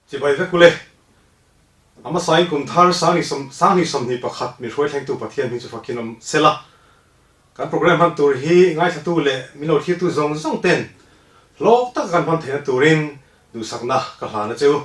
Chibai vek ule. A hmasain kum thar 2021 min hruai thlengtu Pathian hming chu fakin awm sela. Kan programme hman tur hi ngaithlatu leh min lo thlirtu zawng zawng ten hlawk taka kan hman theihna turin duhsakna ka hlan a che u.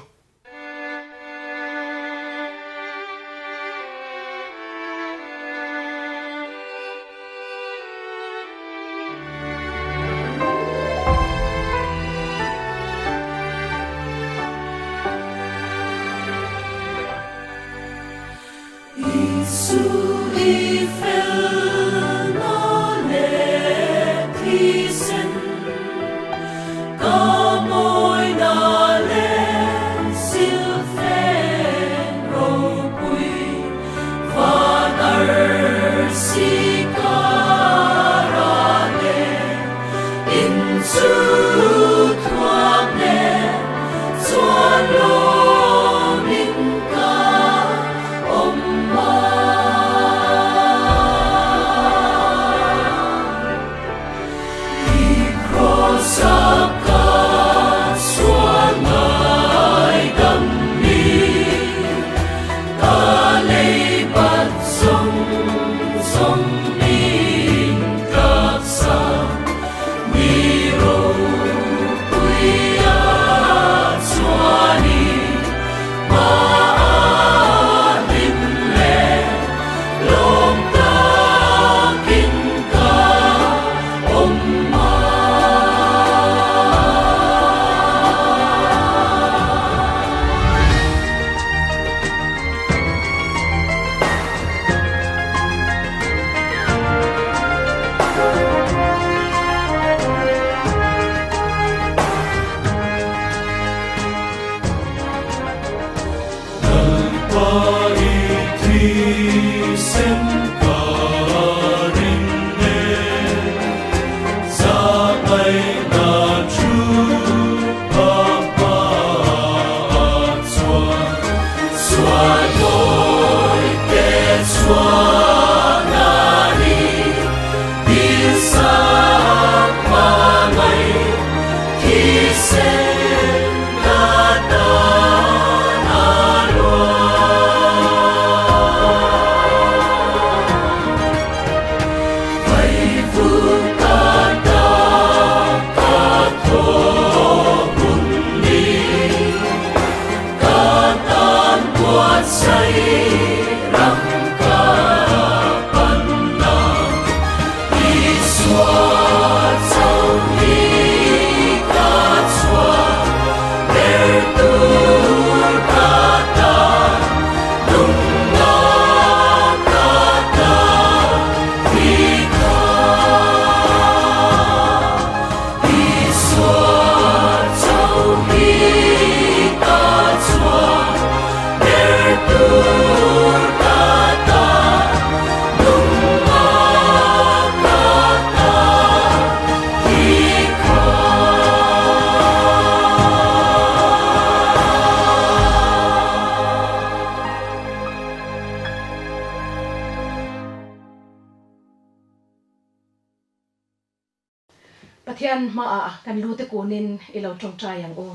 Pathian hmaah kan lu te kunin i lo tawngtai ang u.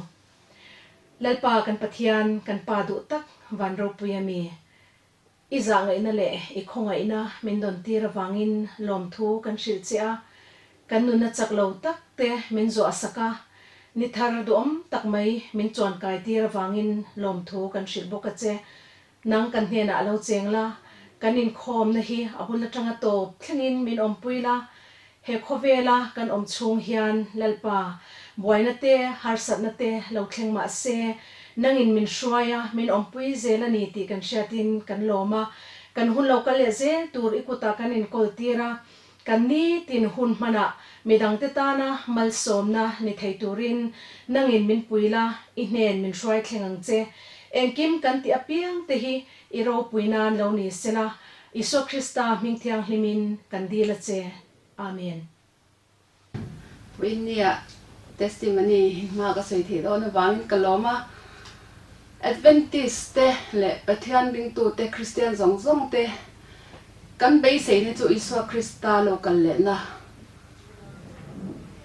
Lalpa kan Pathian, kan Pa duh tak van ropui a mi. I zahngaihna leh i khawngaihna min dawn tir avangin lawmthu kan hrilh che a, kan nunna chak lo tak te min zuah sak a, ni thar duhawm tak mai min chuan kai tir avangin lawmthu kan hrilh bawk a che. Nang kan hnenah lo cheng la, kan inkhawmna hi a bul atanga tawp thlengin min awmpui la, he khawvela kan awm chhung hian Lalpa, buaina te, harsatna te lo thleng mah se, nangin min hruai a, min awmpui zel a ni tih kan hriatin kan lawm a, kan hun lo kal leh zel tur i kutah kan inkawl tir a, kan nitin hun hmanah midangte tana malsawmna ni thei turin nangin min pui la, i hnen min hruai thleng ang che. Engkim kan tih apiang te hi i ropui nan lo ni sela, Isua Krista hming thianghlimin kan dil a che. Amen. Puinia testimony hi hma ka sawi theih dawn avangin ka lawm a. Adventist te leh Pathian ringtute Kristian zawng zawng te kan beiseina chu Isua Krista lo kal lehna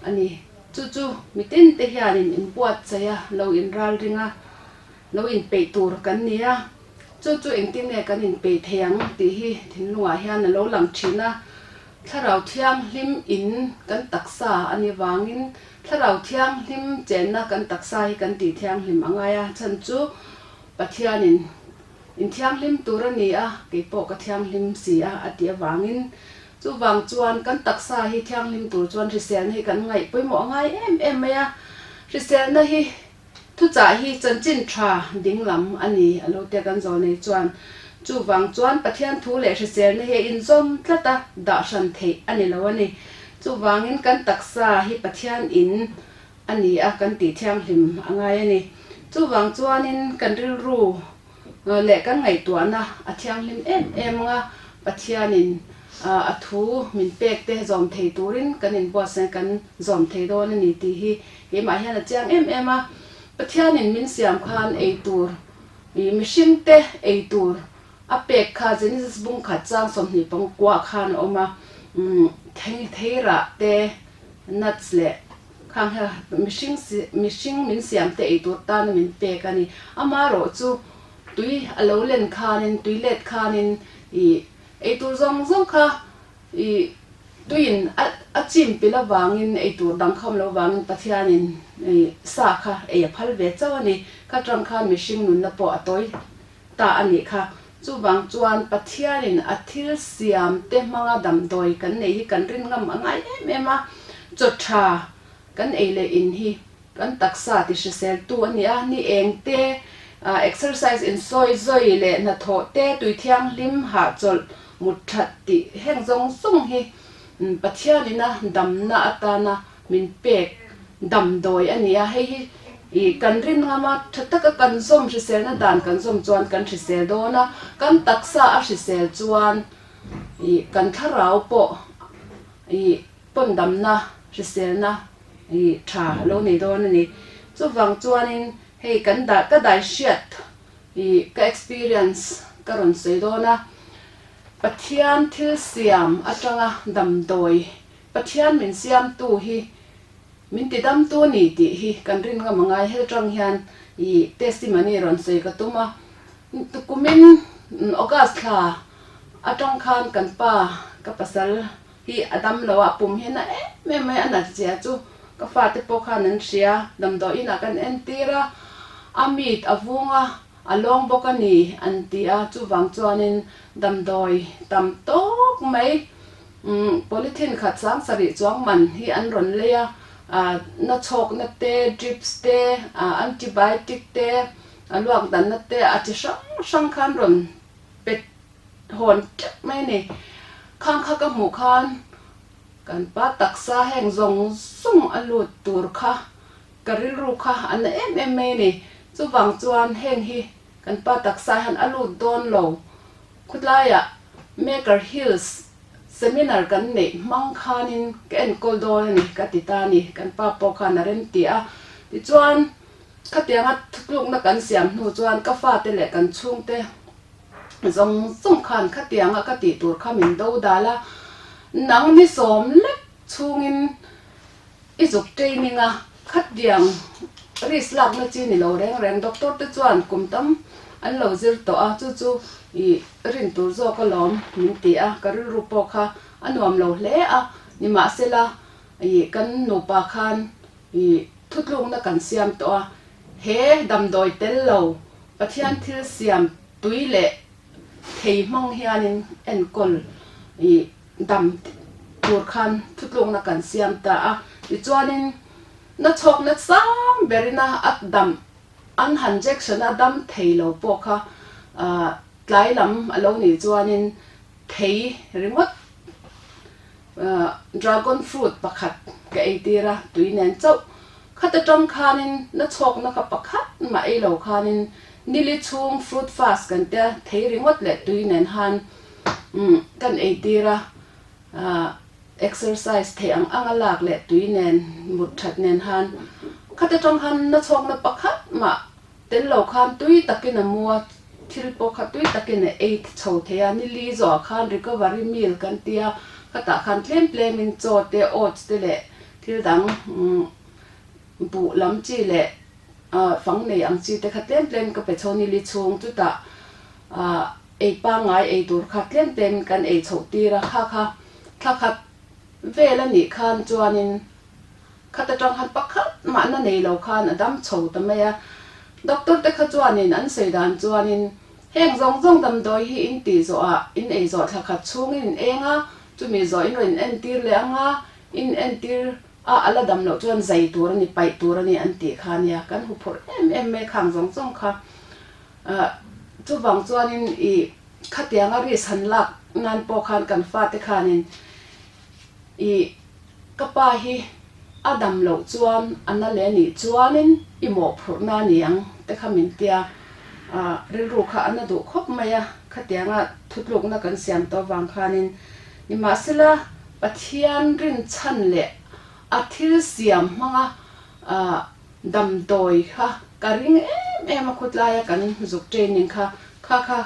a ni. Chu chu mitin te hianin inbuatsaih a, lo inral ring a. Lo inpeih tur kan ni a, chu chu engtin nge kan inpeih thei ang tih hi thinlungah hian a lo lang thin a. Thlarau Thianghlim in kan taksa a nih vangin Thlarau Thianghlim chenna kan taksa hi kan tih thianghlim a ngai a, chhan chu Pathianin inthianghlim tur a ni a, keipawh ka thianghlim si a a tih avangin chuvang chuan kan taksa hi thianghlim tur chuan hriselna hi kan ngaih pawimawh a ngai em em mai a, hriselna hi Thuchah hi chanchin tha dinglam a ni a lo tia kan zawl nei chuan chuvang chuan Pathian thu leh hriselna hi a inzawm tlat a, dah hran theih a ni lo a ni. Chuvangin kan taksa hi Pathian in a ni a kan tih thianghlim a ngai a ni. Chuvang chuanin kan rilru leh kan ngaihtuahna a thianghlim em em anga Pathianin a thu min pek te zawm thei turin kan inbuatsaih kan zawm thei dawn a ni tih hi keimah hian a chiang em em a. Pathianin min siam khan ei tur, mihring te ei tur a pek kha Genesis bung khat chang 29 khan a awm a, thei theirah te, nuts leh khang hi mihring mihring min siam te ei tur tana min pek a ni. Amaherawh chu tui a lo len khanin, tui let khanin ih Eitur zawng zawng kha i tuiin a chim pilh avangin eitur dang kha awm lo avangin Pathianin i sa kha ei a phal ve chauh a ni. Kha tang khan mihring nunna pawh a tawi ta a nih kha. Chuvang chuan Pathianin a thil siam te hmanga damdawi kan neih hi kan rin ngam a ngai em em a, chaw tha kan ei leh in hi Kan taksa ti hrisel tu a ni a, ni eng te, exercise insawi zawi leh hnathawh te, tui thianghlim, hahchawlh, mut that tih heng zawng zawng hi Pathianina damna atana min pek damdawi a ni a, hei hi i kan rin ngam a, tha taka kan zawm hriselna dan kan zawm chuan kan hrisel dawn a, kan taksa a hrisel chuan i kan thlarau pawh i pawn damna hriselna i tha a lo nei dawn a ni. Chuvang chuanin hei kan dah ka dai hriat i ka experience ka rawn sawi dawn a, Pathian thil siam atanga damdawi Pathian min siamtu hi min ti damtu a ni tih hi kan rin ngam a ngai. Hel tang hian i testimony rawn sawi ka tum a, kumin August thla atang khan kan pa ka pasal hi a dam lo a, pum hi a na em em mai, a nat zia chu ka fate pawh khan an hria, damdawi inah kan entir a, a mit a vung a, a lawng bawk a ni an ti a, chuvang chuanin damdawi tam tawk mai umm polythene khat 7000 chuang man hi an rawn lei a, ah na chhawkna te, drips te, ah antibiotic te, a luak danna te a chi hrang hrang kha an rawn pe Hawn teuh mai a ni. Khang kha ka hmuh khan kan pa taksa heng zawng zawng a lut tur kha ka rilru kha a na em em mai a ni. Chuvang chuan heng hi kan pa taksa hian a lut dawn lo. Khawtlaiah Maker Hills seminar kan neih hmang khanin ka enkawl dawn a ni ka ti ta a ni. Kan pa pawh khan a rem ti a. Tichuan khatianga thutlukna kan siam hnu chuan ka fate leh kan chhungte Zawng zawng khan khatianga ka tih tur kha min do dal a, nang ni sawm lek chhungin i zuk training a, khatiang risk lakna chi ni lo reng reng doctor te chuan kum tam an lo zir tawh a, chu chu i rin tur zawk alawm min ti a, ka rilru pawh kha a nuam lo hle a, nimahsela i kan nupa khan i thutlukna kan siam tawh a, he damdawi tel lo Pathian thil siam tui leh thei hmang hianin enkawl i dam tur khan thutlukna kan siam ta a. Tichuanin na chhawkna sang berina a dam an han jection a dam thei lo pawh kha tlai lam a lo nih chuanin thei ringawt Dragon fruit pakhat ka ei tir a, tui nen chauh. Khat atang khanin na chhawkna kha pakhat mah ei lo khanin nili chhung fruit fast kan tia thei ringawt leh tui nen han kan ei tir a, exercise theih ang ang a lak leh tui nen mut that nen han khat atang khan na chhawkna pakhat mah Tel lo khan tui takin a mu a, thil pawh kha tui takin a ei chho thei a, ni li zawhah khan recovery meal kan ti a, khatah khan tlem tlemin chaw te, oats te leh thil dang buh lam chi leh Fang nei ang chi te kha tlem tlem ka pe chho nili chhung chutah ei pangngai ei tur kha tlem tlem kan ei chhoh tir a, kha kha thla khat vel a nih khan chuanin khat atang khan pakhat mahna nei lo khan a dam chho ta mai a. Doctor te kha chuanin an sawi dan chuanin heng zawng zawng damdawi hi in tih zawhah in ei zawh thla khat chhungin in eng a, chumi zawh in rawn in entir leh ang a, in entir A a la dam loh chuan zai tur a ni, paih tur a ni an tih kha a nia. Kan huphurh em em mai khang zawng zawng kha. Chuvang chuanin i khatianga risk han lak nan pawh khan kan fate khanin i ka pa hi a dam loh chuan a na leh nih chuanin i mawhphurhna a ni ang te kha min tia. Rilru kha a na duh khawp mai a, khatianga thutlukna kan siam tawh vang khanin. Nimahsela, Pathian rinchhan leh a thil siam hmanga damdawi kha ka ring em em a, khutlaia kan zuk training kha kha kha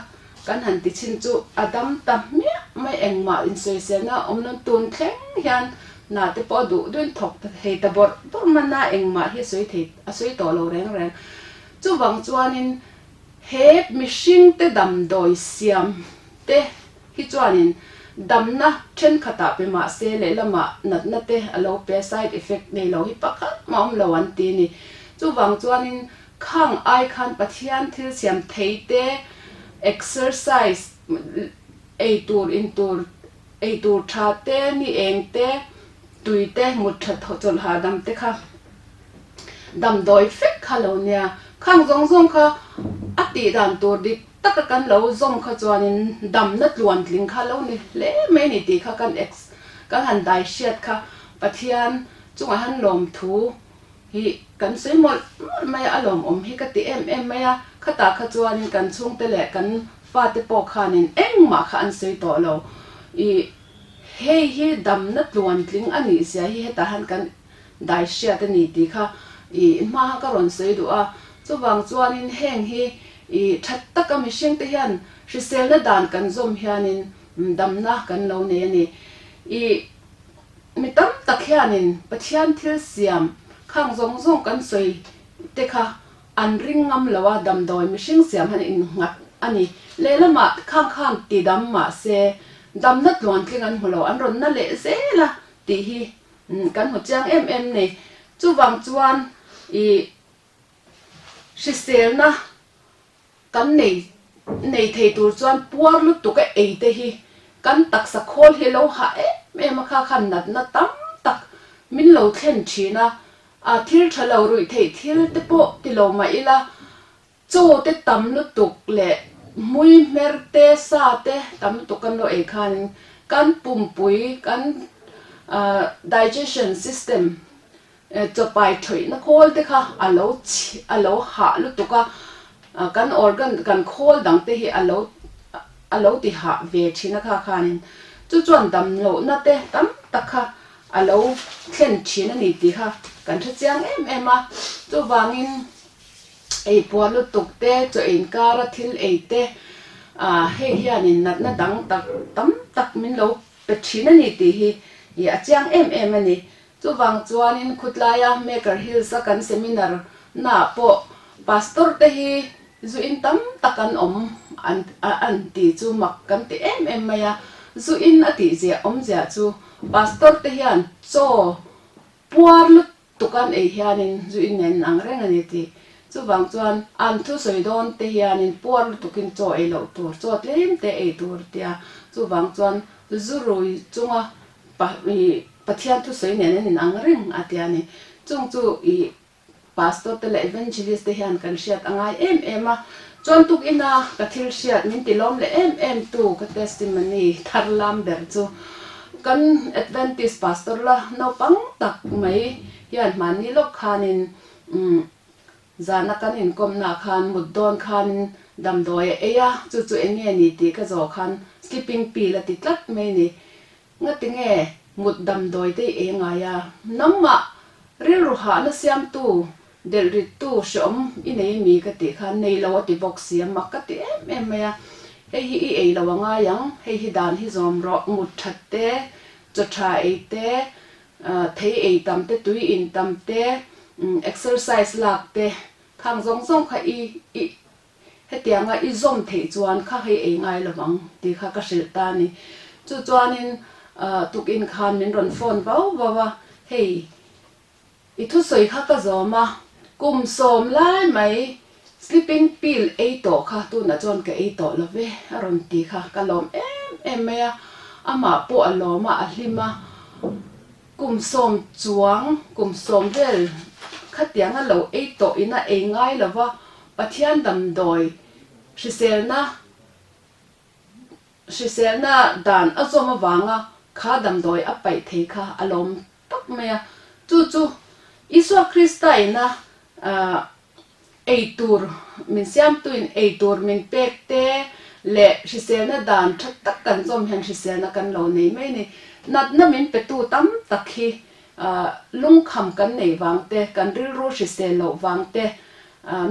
kan han ti chhin chu a dam ta hmiah mai, engmah insawiselna a awm lo, tun thleng hian hna te pawh a duh duhin thawk thei ta bawrh bawrh man a, engmah hi a sawi thei a sawi tawh lo reng reng. Chuvang chuanin he mihringte damdawi siam te hi chuanin damna thenkhatah pe mah se lehlamah natna te a lo pe a, side effect nei lo hi pakhat mah awm lo an ti a ni. Chuvang chuanin khang ai khan Pathian thil siam thei te, exercise, ei tur in tur, ei tur tha te, ni eng te, tui te, mut tha chawlh hahdam te kha damdawi vek kha lo nia. Khang zawng zawng kha a tih dan tur dik taka kan lo zawm kha chuanin damna tluan tling kha lo ni hle mai ni tih kha kan ex kan han dai hriat kha Pathian chungah han lawmthu hi kan sawi mawlh mawlh mai a, a lawmawm hi ka ti em em mai a, khatah kha chuanin kan chhungte leh kan fate pawh khanin engmah kha an sawi tawh lo i hei hi damna tluan tling a nih zia hi hetah han kan dai hriat a ni tih kha i hma ka rawn sawi duh a, chuvang chuanin heng hi i that taka mihringte hian hriselna dan kan zawm hianin damna kan lo nei a ni. I mi tam tak hianin Pathian thil siam khang zawng zawng kan sawi te kha an ring ngam lo a, damdawi mihring siam han innghat a ni. Lehlamah khang khan ti dam mah se damna tluantling an hmu lo, an rawn na leh zel a tih hi Kan hmu chiang em em ni. Chuvang chuan i hriselna kan nei nei thei tur chuan puar lutuk a ei te hi kan taksa khawl hi lo hah em em a kha khan natna tam tak min lo thlen thin a, a thil tha lo ruih theih thil te pawh ti lo mah ila Chaw te tam lutuk leh hmui hmer te, sa te tam lutuk kan lo ei khanin kan pumpui, kan digestion system, chawpai thawihna khawl te kha a lo a lo hah lutuk a, kan organ, kan khawl dang te hi a lo a lo ti hah ve thin a kha khanin chu chuan damlohna te tam tak kha a lo thlen thin a ni tih kha kan hre chiang em em a, chuvangin. Ei puah lutuk te, chaw inkara thil ei te, hei hianin natna dang tak tam tak min lo pe thin a ni tih hi i a chiang em em a ni. Chuvang chuanin khutlaia Maker Hills-a kan seminar naah pawh Pastor te hi zu in tam tak an awm an an ti chu mak kan ti em em mai a. Zu in a tih ziah awm ziah chu Pastor te hian chaw puar lutuk Tukan ei hianin zu in nen ang reng a ni tih. Chuvang chuan an thusawi dawn te hianin puar lutukin chaw ei loh tur, chaw tlem te ei tur tia. Chuvang chuan zu rui chunga Pathian thusawi nen an in ang reng a tia ni. Chung chu i Pastor te leh Evangelist te hian kan hriat a ngai em em a. Chuan tukina ka thil hriat min ti lawm leh em em tu ka testimony thar lam ber chu Kan Adventist Pastor la naupang tak mai hian hmanni lawk khanin umm zana kan inkawmnaah khan mut dawn khanin damdawi a ei a, chu chu eng nge ni tih ka zawh khan sleeping pill a ti tlat mai ni. Ngatinge mut damdawi te i ei ngai a, nangmah rilru hahna siamtu Delh rittu hreawm i nei mi ka tih khan nei lo a ti bawk si a, mak ka ti em em mai a, hei hi i ei lo a ngai ang, hei hi dan hi zawm rawh, mut that te, chaw tha ei te, thei ei tam te, tui in tam te, exercise lak te. Khang zawng zawng kha i i hetianga i zawm theih chuan kha hei ei ngai lo vang tih kha ka hrilh ta a ni. Chu chuanin tukin khan min rawn phone vau vau a, hei i thusawi kha ka zawm a, kum sawm lai mai sleeping pill ei tawh kha tunah chuan ka ei tawh lo ve a rawn ti kha ka lawm em em mai a, amah pawh a lawm a, a hlim a. Kum sawm chuang, kum sawm vel khatiang a lo ei tawh in a ei ngai lo va, Pathian damdawi hriselna hriselna dan a zawm avanga kha damdawi a paih thei kha a lawm tak mai a. Chu chu Isua Krista ina Ei tur min siamtuin ei tur min pek te leh hriselna dan tha tak kan zawm hian hriselna kan lo nei mai a ni. Natna min petu tam tak hi lungkham kan neih vang te, kan rilru hrisel loh vang te,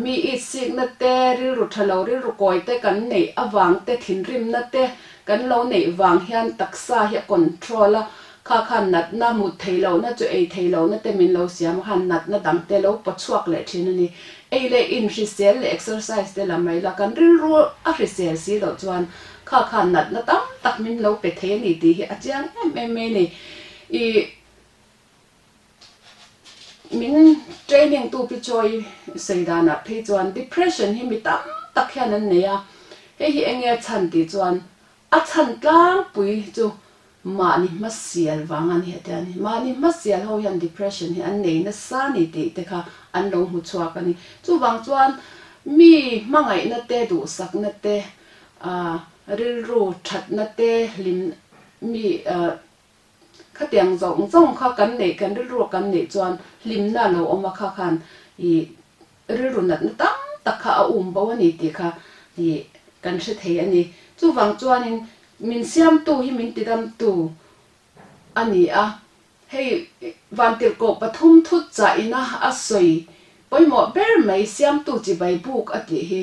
mi itsikna te, rilru tha lo, rilru kawi te kan neih avang te, thinrimna te kan lo neih vang hian taksa hi a control a, Kha khan natna mut thei lohna chu ei thei lohna te min lo siam a, khan natna dang te lo paw chhuak leh thin a ni. Ei leh in hrisel leh exercise te la mai la, kan rilru a hrisel si loh chuan kha khan natna tam tak min lo pe thei a ni tih hi a chiang em em mai a ni. I min training tu pi chawi sawi danah phei chuan depression hi mi tam tak hian an nei a, hei hi eng nge a chhan tih chuan A chhan tlangpui chu mahni hmasial vang a ni a ti a ni. Mahni hmasial ho hian depression hi an nei nasa a ni tih te kha an lo hmu chhuak a ni. Chuvang chuan mi hmangaihna te, duhsakna te, rilru thatna te, hlim mi khatiang zawng zawng kha kan neih, kan rilrua kan neih chuan hlimna a lo awm a kha khan ih Rilru natna tam tak kha a um bo a ni tih kha ih kan hre thei a ni. Chuvang chuanin min siamtu hi min tidamtu a ni a. Hei Vantirhkoh pathum thut chahina a sawi pawimawh ber mai siamtu chibai buk a tih hi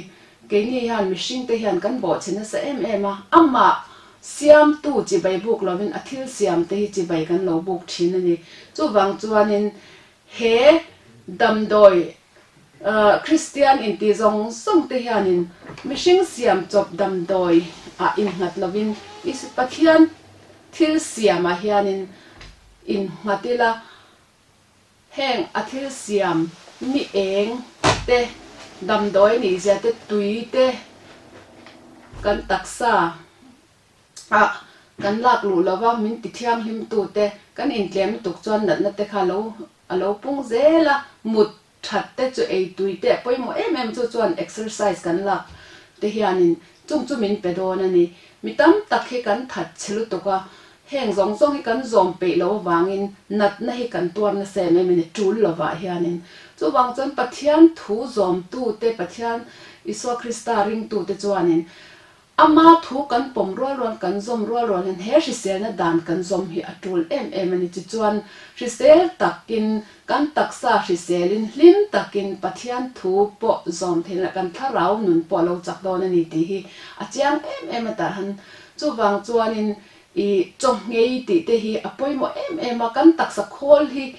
keini hian mihringte hian kan bawhchhe nasa em em a. Amah siamtu chibai buk lovin a thil siamte hi chibai kan lo buk thin a ni. Chuvang chuanin He damdawi Kristian inti zawng zawng te hianin mihring siam chawp damdawi ah innghat lovin Pathian thil siamah hianin innghat ila, heng a thil siam mi eng te, damdawi nih zia te, tui te, kan taksa ah kan lak luh lova min ti thianghlim tu te kan intlem lutuk chuan natna te kha lo a lo pung zel a, mut that te chu ei tui te a pawimawh em em chu chuan exercise kan lak te hianin chung chu min pe dawn a ni. Mi tam tak hi kan that chhe lutuk a, heng zawng zawng hi kan zawm peih lo avangin natna hi kan tuar nasa em em a ni tul lovah hianin. Chuvang chuan Pathian thu zawmtu te Pathian Isua Krista ringtu te chuanin Ama thu kan pawm rual rual, kan zawm rual rual hian he hriselna dan kan zawm hi a tul em em a ni. Tichuan, hrisel takin, kan taksa hriselin hlim takin Pathian thu pawh zawm theih leh kan thlarau nun pawh a lo chak dawn a ni tih hi a chiang em em a tarhan. Chuvang chuanin i chawhngei tih te hi a pawimawh em em a, kan taksa khawl hi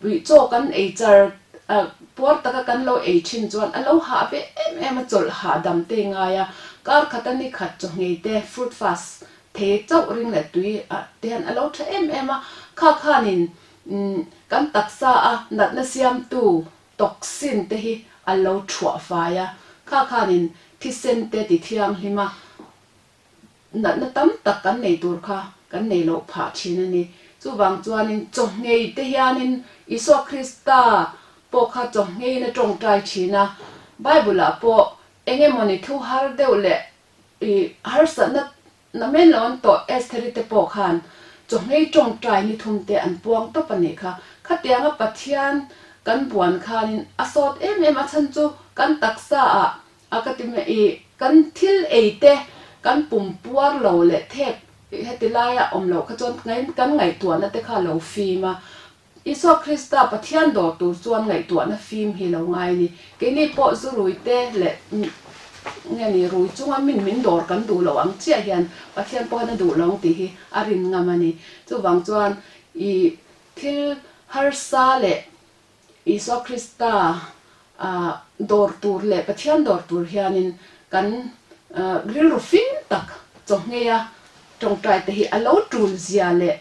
Puih chaw kan ei char a, puar taka kan lo ei thin chuan a lo hah ve em em a, chawlh hahdam te i ngai a, kar khat a ni khat chaw nghei te, fruit fast, thei chauh ring leh tui ah te hian a lo tha em em a, kha khanin kan taksa a natna siamtu toxin te hi a lo thuah fai a, kha khanin thisen te ti thianghlim a. Natna tam tak kan nei tur kha kan nei loh phah thin a ni. Chuvang chuanin chawhngei te hianin Isua Krista pawh kha chawhngeiin a tawngtai thin a. Bible-ah pawh eng emawni thu har deuh leh ih harsatna na men lo an tawh Estheri te pawh khan chawhngei tawngtai ni thum te an puang tawp a nih kha. Khatianga Pathian kan buan khanin a sawt em em a chhan chu kan taksa ah A ka ti mai i, kan thil ei te kan pum puar lo leh thep heti laia awm loh kha chuan kan ngaihtuahna te kha lo fim a. Isua Krista Pathian dawr tur chuan ngaihtuahna fim hi lo ngai a ni. Keini pawh zu rui te leh nge ni rui chunga min min dawr kan duh loh ang chiah hian Pathian pawh hian a duh lo ang tih hi a rin ngam a ni. Chuvang chuan i thil harsa leh Isua Krista. Dawr tur leh Pathian dawr tur hianin kan rilru fim tak chaw-ngheia tawngtai te hi a lo tul zia leh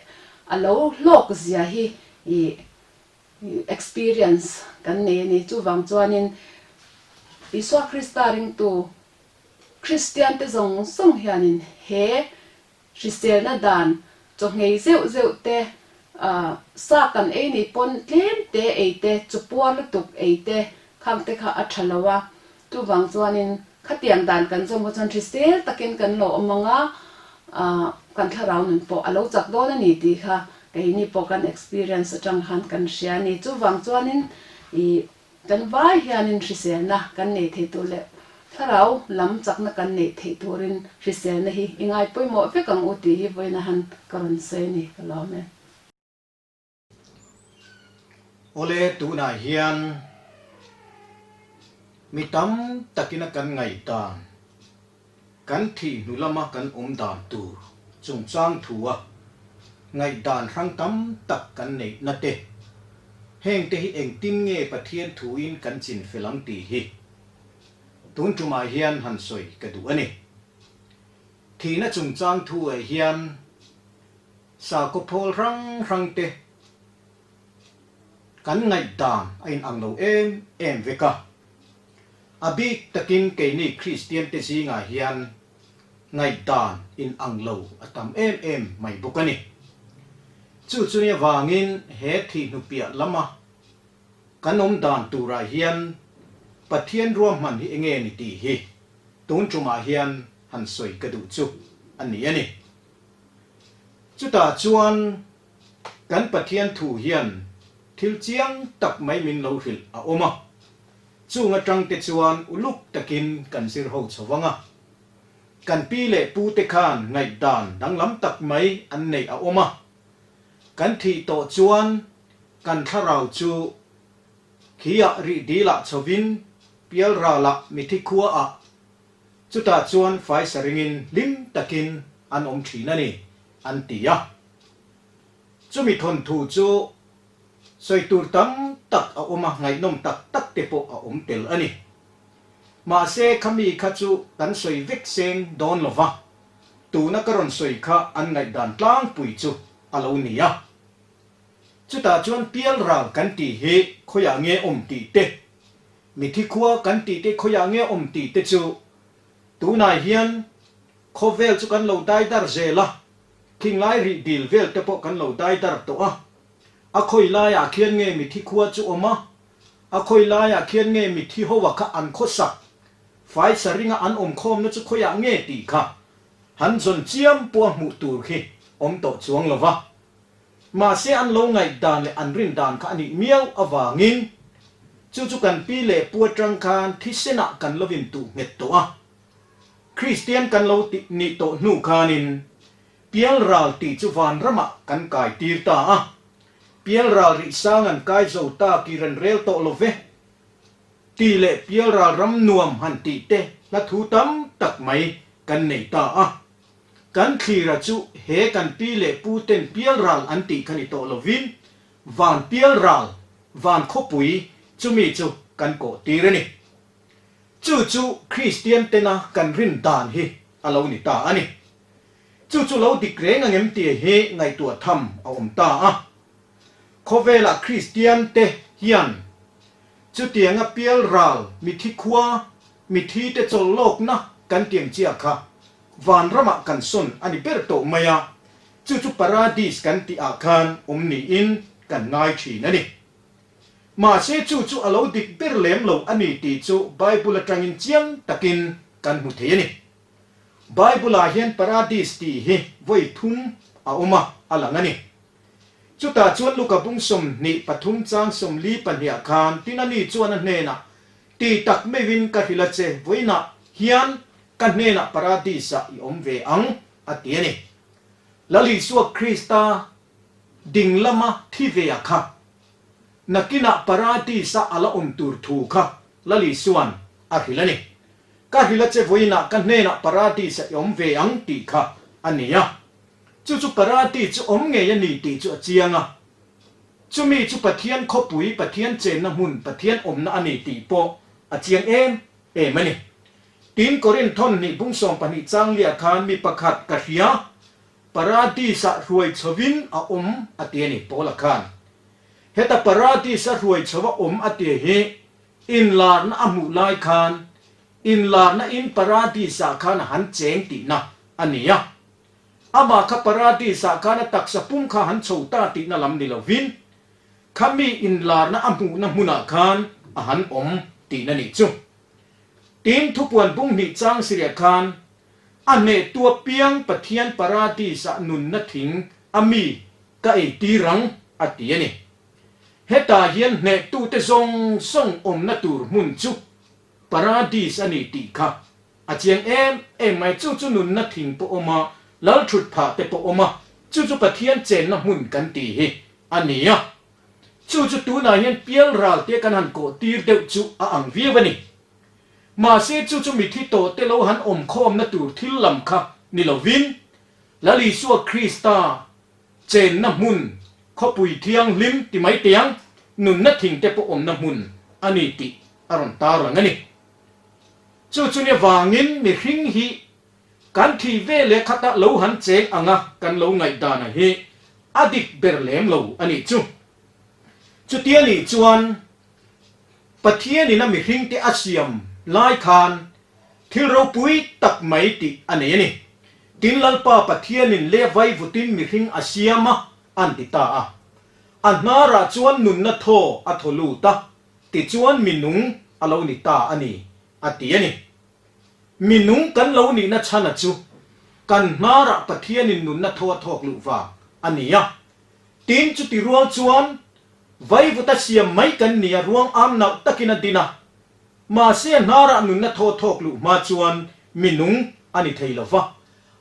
a lo hlawk zia hi i experience kan nei a ni. Chuvang chuanin Isua Krista ringtu Kristian te zawng zawng hianin he Hriselna dan chaw-nghei zeuh zeuh te, sa kan ei ni pawn tlem te ei te, chawpuar lutuk ei te khang te kha a tha lo a. Chuvang chuanin khatiang dan kan zawm kha chuan hrisel takin kan lo awm ang a, kan thlarau nun pawh a lo chak dawn a ni tih kha keini pawh kan experience atang khan kan hria a ni. Chuvang chuanin ih Kan vai hianin hriselna kan nei thei tur leh thlarau lam chakna kan neih theih turin hriselna hi i ngai pawimawh vek ang u tih hi vawiina han ka rawn sawi a ni, ka lawm e. Awle tunah hian mi tam takina kan ngaihdan, kan thih hnu lama kan awm dan tur chungchang thua ngaihdan hrang tam tak kan neihna te, hengte hi engtin nge Pathian thuin kan chin fel ang tih hi tun tumah hian han sawi ka duh a ni. Thihna chungchang thuah hian sakhaw phawl hrang hrang te kan ngaihdan a inang lo em em vek a. A bik takin keini Kristian te zingah hian ngaihdan in ang lo a tam em em mai bawk a ni. Chu chuni avangin he thihhnupiah lama kan awm dan turah hian Pathian ruahman hi enge ni tih hi tun tumah hian han sawi ka duh chu a ni a ni. Chutah chuan kan Pathian thu hian thil chiang tak mai min lo hrilh a awm a. Chung atangte chuan uluk takin kan zir ho chho vang a. Kan pi leh pute khan ngaihdan danglam tak mai an neih a awm a. Kan thih tawh chuan kan thlarau chu khiah rih dilah chhovin pialralah mithi khuaah chutah chuan faisa ringin hlim takin an awm thin a ni, an ti a. Chumi thawnthu chu Sawi tur tam tak a awm a, ngaihnawm tak tak te pawh a awm tel a ni. Mahse khami kha chu kan sawi vek seng dawn lo va, tuna ka rawn sawi kha an ngaihdan tlangpui chu a lo ni a. Chutah chuan pialral kan tih hi khawiah nge awm tih te, mithi khua kan tih te khawiah nge awm tih te chu tunah hian khawvel chu kan lo daidar zel a, thinglai rih dil vel te pawh kan lo daidar tawh a. A khawi laiah khian nge mithi khua chu awm a? A khawi laiah khian nge mithi hoa kha an khawsak? Faisa ringa an awm khawmna chu khawiah nge tih kha han zawn chiam pawha hmuh tur khi awm tawh chuang lo va. Mahse an lo ngaihdan leh an rin dan kha a nih miau avangin chu chu kan pi leh pu atang khan thisenah kan lo intuh nghet tawh a. Kristian kan lo nih tawh hnu khanin Pialral tih chu vanramah kan kai tir ta a, Pialral rih sang an kai zo ta ki ran rel tawh lo ve tih leh Pialral ram nuam han tih te hla thu tam tak mai kan nei ta a. Kan thlira chu he kan pi leh pu ten Pialral an tih kha ni tawh lovin Van Pialral, Van khawpui chumi chu kan kawh tir a ni. Chu chu Kristian tena kan rin dan hi a lo ni ta a ni. Chu chu lo dik reng ang em tih hi ngaihtuah tham a awm ta a. Khawvelah Kristian te hian chutianga pialral mithi khua, mithi te chawlh lawkna kan tiang chiah kha vanramah kan sawn a ni ber tawh mai a, chu chu paradis kan tih ah khan awm niin kan ngai thin a ni. Mahse chu chu a lo dik ber lem lo a ni tih chu Bible atangin chiang takin kan hmu thei a ni. Bible-ah hian paradis tih hi vawi thum a awm a, a lang a ni. Chutah chuan Luka bung 23 chang 42ah khan tin ani chuan a hnenah, Ti tak meuhin ka hrilh a che, vawiinah hian ka hnenah paradis-ah i awm ve ang, a ti a ni. Lal Isua Krista ding lama thi ve a kha, nakinah paradis-a a la awm tur thu kha Lal Isua'n a hrilh a ni. Ka hrilh a che vawiinah ka hnenah Paradis-a i awm ve ang tih kha a ni a. Chu chu Paradis chu awm ngei a ni tih chu a chiang a. Chumi chu Pathian khawpui, Pathian chenna hmun, Pathian awmna a ni tih pawh a chiang em em a ni. Tin, Korinth thawnhnih bung 12 changlia khan mi pakhat ka hria, Paradis-ah hruai chhovin a awm a ti a ni, Paula khan. Heta Paradis-a hruai chho a awm a ti hi inlarna a hmuh lai khan inlarna in Paradis-ah khan a han cheng tihna a ni a. Amah kha Paradis-ah khan a taksa pum kha han chho ta tihna lam ni lovin, kha mi inlarna a hmuhna hmunah khan a han awm tihna nih chu. Tin, thupuan bung hnih chang siriah khan a hnehtu apiang Pathian Paradis-ah nunna thing a mi ka ei tir ang a ti a ni. Hetah hian hnehtute zawng zawng awmna tur hmun chu Paradis a ni tih kha A chiang em em mai, chu chu nunna thing pawh awm a, lal thut phah te pawh awm a, chu chu Pathian chenna hmun kan tih hi a ni a. Chu chu tunah hian pial ral te kan han kawh tir deuh chu a ang viau a ni. Mahse chu chu mithi tawh te lo han awm khawmna tur thil lam kha ni lovin, Lal Isua Krista chenna hmun, khawpui thianghlim ti mai teh ang, nunna thing te pawh awmna hmun a ni tih a rawn tarlang a ni. Chu chu nia vangin mihring hi kan thih ve leh khatah lo han cheng anga kan lo ngaihdana hi a dik ber lem lo a nih chu. Chutia nih chuan Pathianin a mihringte a siam lai khan thil ropui tak mai tih a nei a ni. Tin Lalpa Pathianin le vaivutin mihring a siam a an ti ta a. A hnarah chuan nunna thaw a thaw lut a, Tichuan mi nung a lo ni ta a ni, a ti a ni. Mi nung kan lo nihna chhana chu kan hnarah Pathianin nunna tho a thawk luh vang a ni a. Tin, chuti rual chuan vaivuta siam mai kan ni a, ruang am nauh takin a din a. Mahse a hnarah nunna tho a thawk luh hma chuan mi nung a ni thei lo va.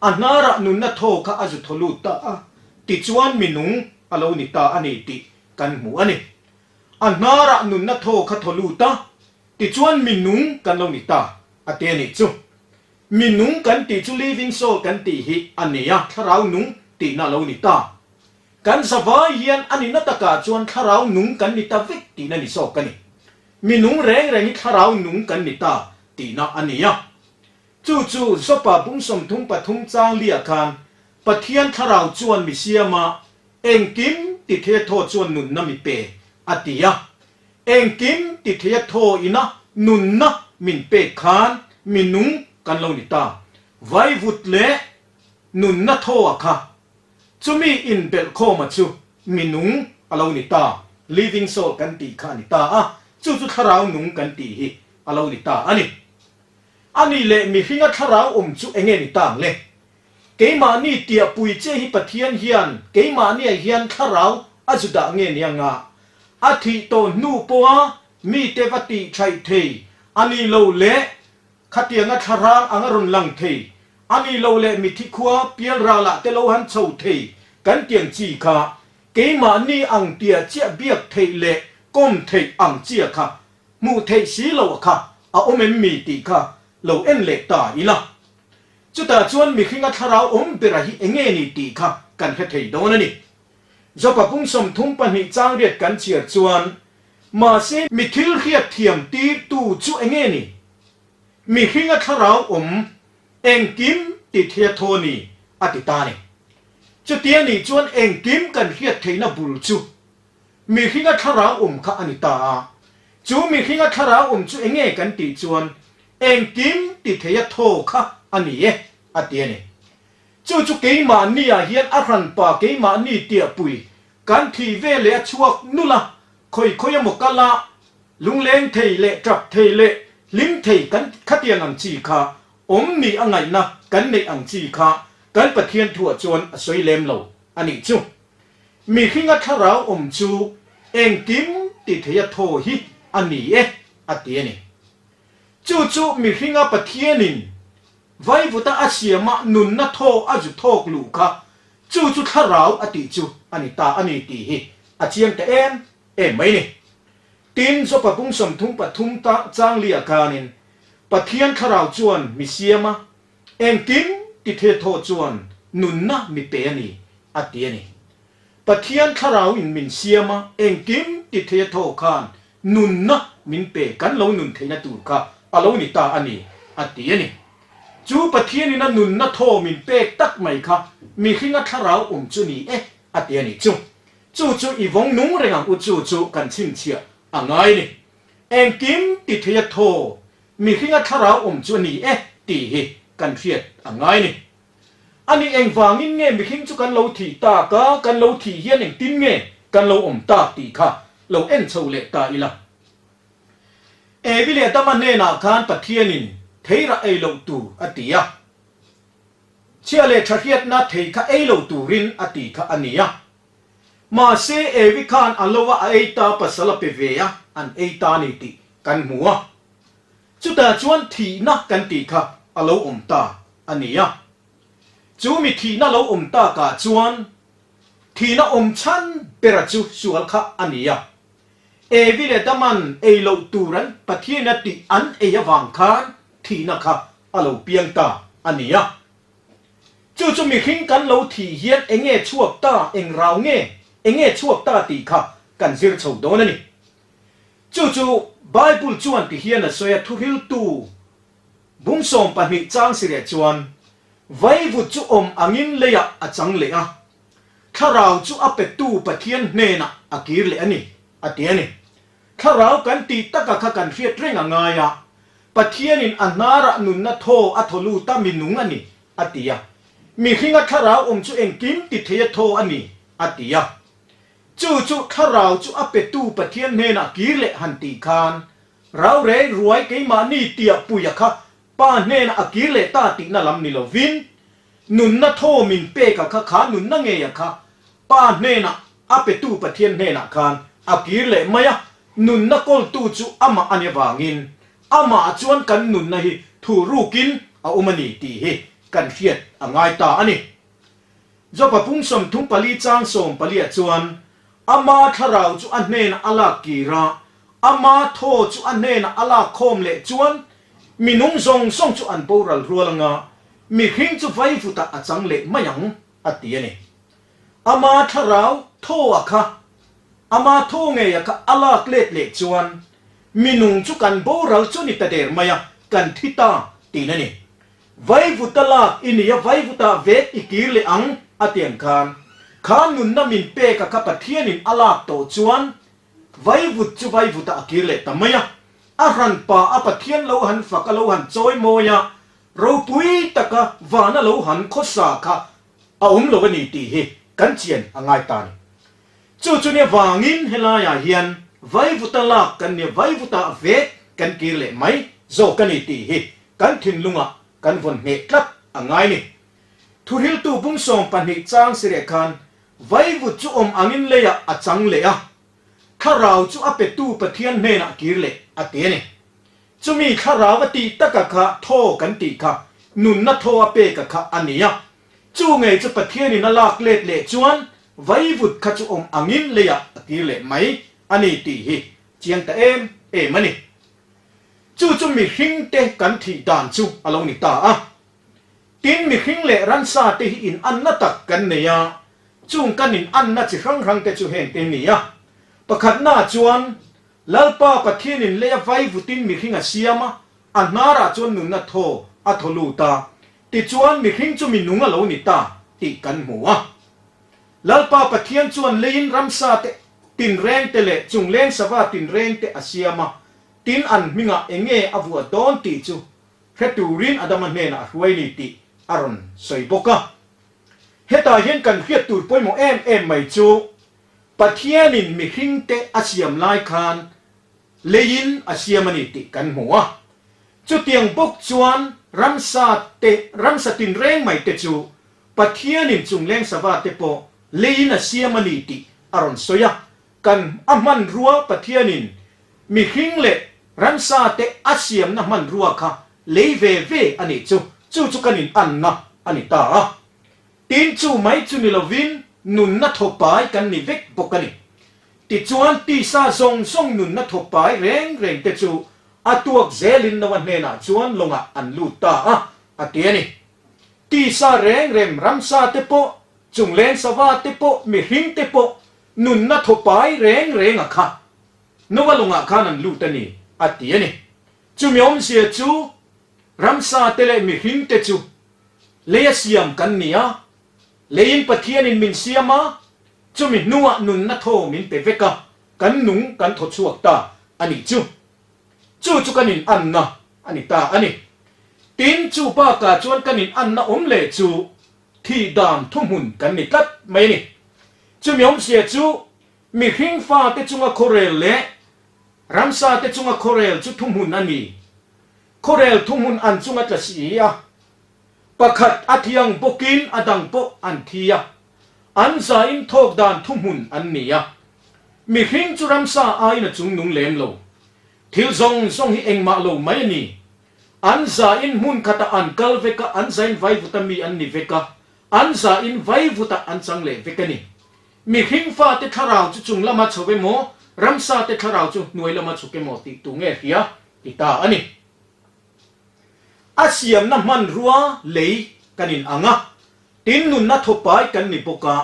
A hnarah nunna tho kha a zu thaw lut ta a, tichuan mi nung a lo ni ta a ni tih kan hmu a ni. A hnarah nunna thaw kha thaw lut a, tichuan mi nung kan lo ni ta, a ti a nih chu. Mi nung kan tih chu living soul kan tih hi a ni a, thlarau nung tihna a lo ni ta. Kan zavai hian a nihna takah chuan thlarau nung kan ni ta vek tihna ni zawk a ni. Mi nung reng reng hi thlarau nung kan ni ta tihna a ni a. Chu chu Jopa bung 33 chang liah khan Pathian thlarau chuan mi siama Engkim ti theia thaw chuan nunna mi pe, a ti a. Engkim ti theia thaw ina nunna min pek khan mi nung kan lo ni ta. Vaivut leh nunna thaw a kha. Chumi inbelhkhawma chu mi nung a lo ni ta, living soul kan tih kha a ni ta a, chu chu thlarau nung kan tih hi a lo ni ta a ni. A nih leh mihringa thlarau awm chu enge ni ta ang le? Keimahni tiahpui che hi Pathian hian keimahniah hian thlarau a zu dah nge nia nga? A thih tawh hnu pawha mite va tih thaih thei a ni lo leh khatianga thlarang ang a rawn lang thei a ni lo leh mithi khua pialralah te lo han chho thei kan tiang chi kha keimahni ang tia chiah biak theih leh kawm theih ang chia kha hmuh theih si lo a kha a awm em mi tih kha lo en leh ta ila. Chutah chuan mihringa thlarau awm bera hi enge ni tih kha kan hre thei dawn a ni. Jopa pum 32 chang riat kan chhiar chuan, Mahse mi thil hriat thiam tirtu chu enge ni? Mihringa thlarau awm engkim ti thei a thaw ni, a ti ta a ni. Chutia nih chuan engkim kan hriat theihna bul chu mihringa thlarau awm kha a ni ta a. Chu mihringa thlarau awm chu enge kan tih chuan Engkim ti thei a thaw kha a ni e, a ti a ni. Chu chu keimahniah hian a hranpa keimahni tiahpui kan thih ve leh a chhuak nul a, khawi khawi emaw kal a, lungleng thei leh tap thei leh hlim thei kan khatiang ang chi kha awm ni a ngaihna kan neih ang chi kha kan Pathian thuah chuan a sawi lem lo a nih chu. Mihringa thlarau awm chu engkim ti thei a thaw hi a ni e, a ti a ni. Chu chu mihringa Pathianin vaivuta a siama nunna thaw a zu thawk luh kha chu chu thlarau a tih chu a ni ta a ni tih hi a chiang ta em em mai ni. Tin, Jopa bung 33 ta changlia khanin Pathian thlarau chuan mi siama engkim ti the thaw chuan nunna mi pe a ni a ti a ni. Pathian thlarau in min siam a, engkim ti thei a thaw khan nunna min pe kan lo nun theihna tur kha a lo ni ta a ni, a ti a ni. Chu Pathian in a nunna thaw min pek tak mai kha mihringa thlarau awm chu ni e, a ti a ni chu. Chu chu i vawng nung reng ang u chu chu kan chhinchhiah a ngai a ni. Engkim ti thei a thaw mihringa thlarau awm chu a ni e tih hi kan hriat a ngai a ni. A ni engvangin nge mihring chu kan lo thih tak a, kan lo thih hian engtin nge kan lo awm tak tih kha lo en chho leh ta ila. Evi leh Adama hnenah khan Pathianin theirah ei loh tur a ti a. Chhia leh tha hriatna thei kha ei lo turin a ti kha a ni a. Mahse Evi khan a lo a a ei ta pasal a pe ve a, an ei ta ni tih kan hmu a. Chutah chuan thihna kan tih kha a lo awm ta a ni a. Chu mi thihna lo awm takah chuan thihna awm chhan bera chu sual kha a ni a. Evi leh Daman ei loh tur an Pathian a tih an ei avang khan thihna kha a lo piang ta a ni a. Chu chu mihring kan lo thih hian enge chhuak ta, eng rau nge, enge chhuak ta tih kha kan zir chho dawn a ni. Chu chu Bible chuan ti hian a sawi a, Thuhriltu bung 12 chang sireh chuan vaivut chu awm angin leiah a chang leh a, thlarau chu a petu Pathian hnenah a kir leh a ni, a ti a ni. Thlarau kan tih taka kha kan hriat reng a ngai a, Pathianin a hnarah nunna thaw a thaw lut a, mi nung a ni, a ti a. Mihringa thlarau awm chu engkim ti thei a thaw a ni, a ti a. Chu chu thlarau chu a petu Pathian hnenah kir leh han tih khan, rau rei ruai keimahni tiah puia kha Pa hnenah a kir leh ta tihna lam ni lovin, nunna thaw min pek a kha kha nunna ngei a kha Pa hnenah a petu Pathian hnenah khan a kir leh mai a, nunna kawltu chu amah a ni avangin amah chuan kan nunna hi thu rukin a awm a ni tih hi kan hriat a ngai ta a ni. Jopa pung 34 chang 14 ah chuan ama thlarau chu a hnenah a lak kir a, ama thaw chu a hnenah a lak khawm leh chuan mi nung zawng zawng chu an boral rual anga mihring chu vaivutah a chang leh mai ang, a ti a ni. Ama thlarau thaw a kha, ama thaw ngei a kha a lak let leh chuan mi nung chu kan boral chu ni ta der mai a, kan thi ta tiin a ni. Vaivuta lak i nia vaivuta vek i kir leh ang a ti ang khan. Kha nunna min pek a kha Pathianin a lak tawh chuan vaivut chu vaivuta a kir leh ta mai a. A hranpa a Pathian lo han fak a lo han chawi mawi a, ropui taka vana lo han khawsa kha a awm lo a ni tih hi kan chian a ngai ta a ni. Chu chu nia vangin helaiah hian vaivuta lak kan nia vaivuta vek kan kir leh mai zawk a ni tih hi kan thinlungah kan vawn ngheh tlat a ngai ni. Thuhriltu bung 12 chang sireh khan vaivut chu awm angin leiah a chang leh a, thlarau chu a petu Pathian hnenah kir leh a ti a ni. Chumi thlarau a tih taka kha thaw kan tih kha nunna thaw a peka kha a ni a, chu ngei chu Pathianin a lak let leh chuan vaivut kha chu awm angin leiah a kir leh mai a ni tih hi chiang ta em em a ni. Chu chu mihringte kan thih dan chu a lo ni ta a. Tin, mihring leh ransa te hi in anna tak kan nei a, chung kan in anna chi hrang hrang te chu heng te ni a. Pakhatnaah chuan, Lalpa Pathianin leia vaivutin mihring a siam a, a hnarah chuan nunna thaw a thaw lut a, tichuan mihring chu mi nung a lo ni ta tih kan hmu a. Lalpa Pathian chuan leiin ramsa te tinreng te leh chungleng sava tinreng te a siam a, tin an hmingah enge a vuah dawn tih chu hre turin Adama hnenah a hruai ni tih a rawn sawi bawk a. Hetah hian kan hriat tur pawimawh em em mai chu Pathianin mihringte a siam lai khan leiin a siam a ni tih kan hmu a. Chutiang bawk chuan ramsa te, ramsa tinreng mai te chu Pathianin chungleng sava te pawh leiin a siam a ni tih a rawn sawi a. Kan a hmanrua Pathianin mihring leh ramsa te a siamna hmanrua kha lei ve ve a nih chu, chu chu kan inanna a ni ta a. Tin chu mai chu ni lovin nunna thawpai kan ni vek bawk a ni. Tichuan tisa zawng zawng nunna thawpai reng reng te chu a tuak zelin Noa hnenah chuan lawngah an lut ta a, a ti a ni. Tisa reng reng ramsa te pawh. Chungleng sava te pawh mihring te pawh nunna thawpai reng reng a kha Nova lawngah khan an lut a ni, a ti a ni. Chumi awmzia chu ramsa te leh mihring te chu leia siam kan ni a, leiin Pathianin min siam a, chumi hnuah nunna thaw min pe vek a, kan nung kan thaw chhuak ta a nih chu. Chu chu kan inanna a ni ta a ni. Tin, chu bakah chuan kan inanna awm leh chu thih dan thuhmun kan ni tlat mai a ni. Chumi awmzia chu mihring fate chunga khawrel leh ramsa te chunga khawrel chu thuhmun a ni. Khawrel thuhmun an chunga tla si a, pakhat a thiang bawkin a dang pawh an thi a, an zain thawk dan thuhmun an ni a. Mihring chu ramsa aiin a chungnung lem lo. Thil zawng zawng hi engmah lo mai a ni. An zain hmun khatah an kal vek a, an zain vaivuta mi an ni vek a, an zain vaivutah an chang leh vek a ni. Mihring fate thlarau chu chung lama chho emaw, ramsate thlarau chu hnuai lama chhuk emaw tih tu nge hria ti ta a ni. A siamna hmanrua lei kan in ang a, tin nunna thawpai kan ni bawk a,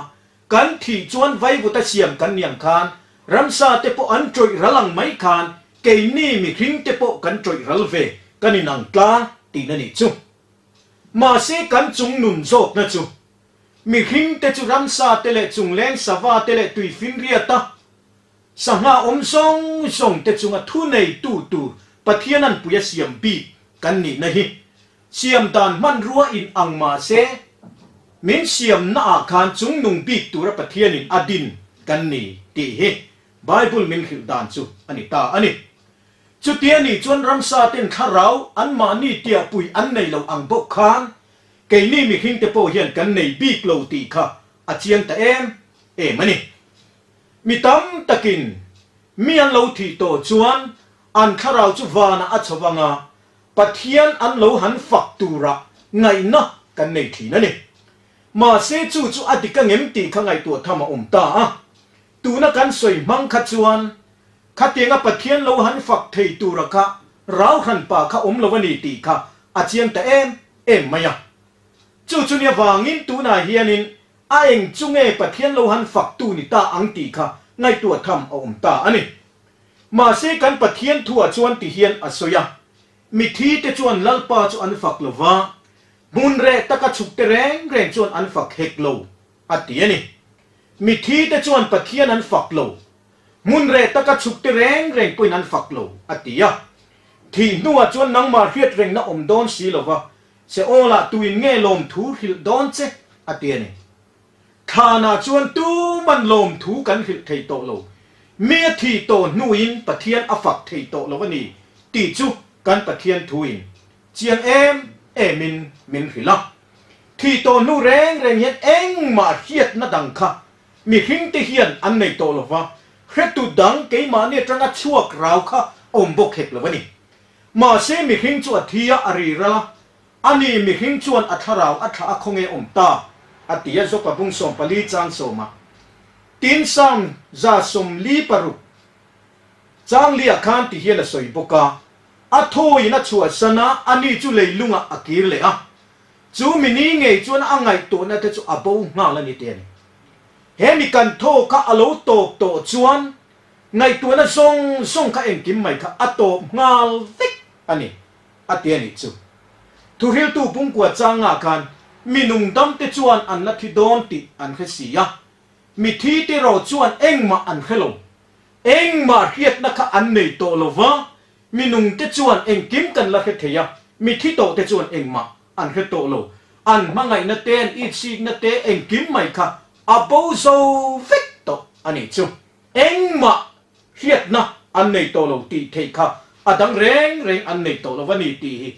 kan thih chuan vaivuta siam kan ni ang khan ramsa te pawh an tawih ral ang mai khan keini mihring te pawh kan tawih ral ve kan in ang tlang tihna nih chu. Mahse kan chung nun zawkna chu mihring te chu ramsa te leh chungleng sava te leh tuifinriata Sangha awm zawng zawng te chunga thu neitu tur Pathian an pui a siam bik kan nihna hi siam dan hmanrua in ang mah se min siamna ah khan chungnung bik tura Pathianin a din kan ni tih hi Bible min hrilh dan chu a ni ta a ni. Chutia nih chuan ramsa ten thlarau anmahni tiahpui an nei lo ang bawk khan keini mihring te pawh hian kan nei bik lo tih kha a chiang ta em em a ni. Mi tam takin mi an lo thih tawh chuan an thlarau chu vanah a chho vang a, Pathian an lo han fak turah ngaihna kan nei thin a ni. Mahse chu chu a dik angem tih kha ngaihtuah tham a awm ta a. Tuna kan sawi hmang kha chuan khatianga Pathian lo han fak thei tura kha rau hranpa kha awm lo a ni tih kha a chiang ta em em mai a. Chu chu nia vangin tunah hianin A eng chu nge Pathian lo han faktu ni ta ang tih kha ngaihtuah tham a awm ta a ni. Mahse kan Pathian thuah chuan ti hian a sawi a, Mithi te chuan Lalpa chu an fak lo va, hmun reh taka chhuk te reng reng chuan an fak hek lo, a ti a ni. Mithi te chuan Pathian an fak lo, hmun reh taka chhuk te reng reng pawhin an fak lo, a ti a. Thih hnuah chuan nangmah hriat rengna awm dawn si lo va, Seolah tuin nge lawmthu hrilh dawn che? a ti a ni. Thlanah chuan tuman lawmthu kan hrilh thei tawh lo. Mi a thi tawh hnuin Pathian a fak thei tawh lo a ni tih chu kan Pathian thuin chiang em emin min hrilh a. Thi tawh hnu reng reng hian engmah hriatna dang kha mihringte hian an nei tawh lo va, hretu dang keimahni atanga chhuak rau kha awm bawk hek lo a ni. Mahse mihring chu a thi a, a ri ral a, a ni mihring chuan a thlarau a thlah a khawnge awm ta, a ti a Jopa bung 14 chang sawma. Tin Psalm 46 chang liah khan ti hian a sawi bawk a, A thawiin a chhuahsan a, a ni chu leilungah a kir leh a, chu mi ni ngei chuan a ngaihtuahna te chu a bo nghal a ni te a ni. He mi kan thaw kha a lo tawp tawh chuan Ngaihtuahna zawng zawng kha engkim mai kha a tawp nghal vek a ni, a ti a nih chu. Thuhriltu pungkua changah khan mi nungdamte chuan an la thi dawn tih an hre si a, mi thi te erawh chuan engmah an hre lo. Engmah hriatna kha an nei tawh lo va, mi nungte chuan engkim kan la hre thei a, mi thi tawhte chuan engmah an hre tawh lo. An hmangaihna te, an itsikna te, engkim mai kha a bo zo vek tawh a nih chu. Engmah hriatna an nei tawh lo tih theih kha a dang reng reng an nei tawh lo a ni tih hi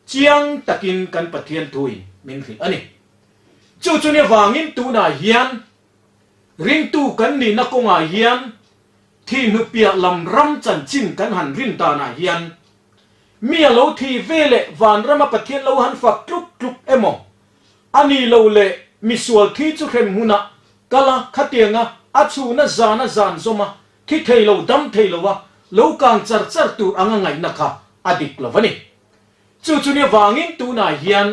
chiang takin kan Pathian thuin min hrilh a ni. Chu chu ni avangin tunah hian ringtu kan nihna kawngah hian thihnupiah lam ram chanchin kan han rin danah hian mi a lo thi ve leh vanrama Pathian lo han fak tluk tluk emaw a ni lo leh misual thi chu hrem hunah Kal a, khatianga a chhuna zana zan zawm a, thi thei lo, dam thei lo a, lo kang char char tur anga ngaihna kha a dik lo a ni. Chu chu ni avangin tunah hian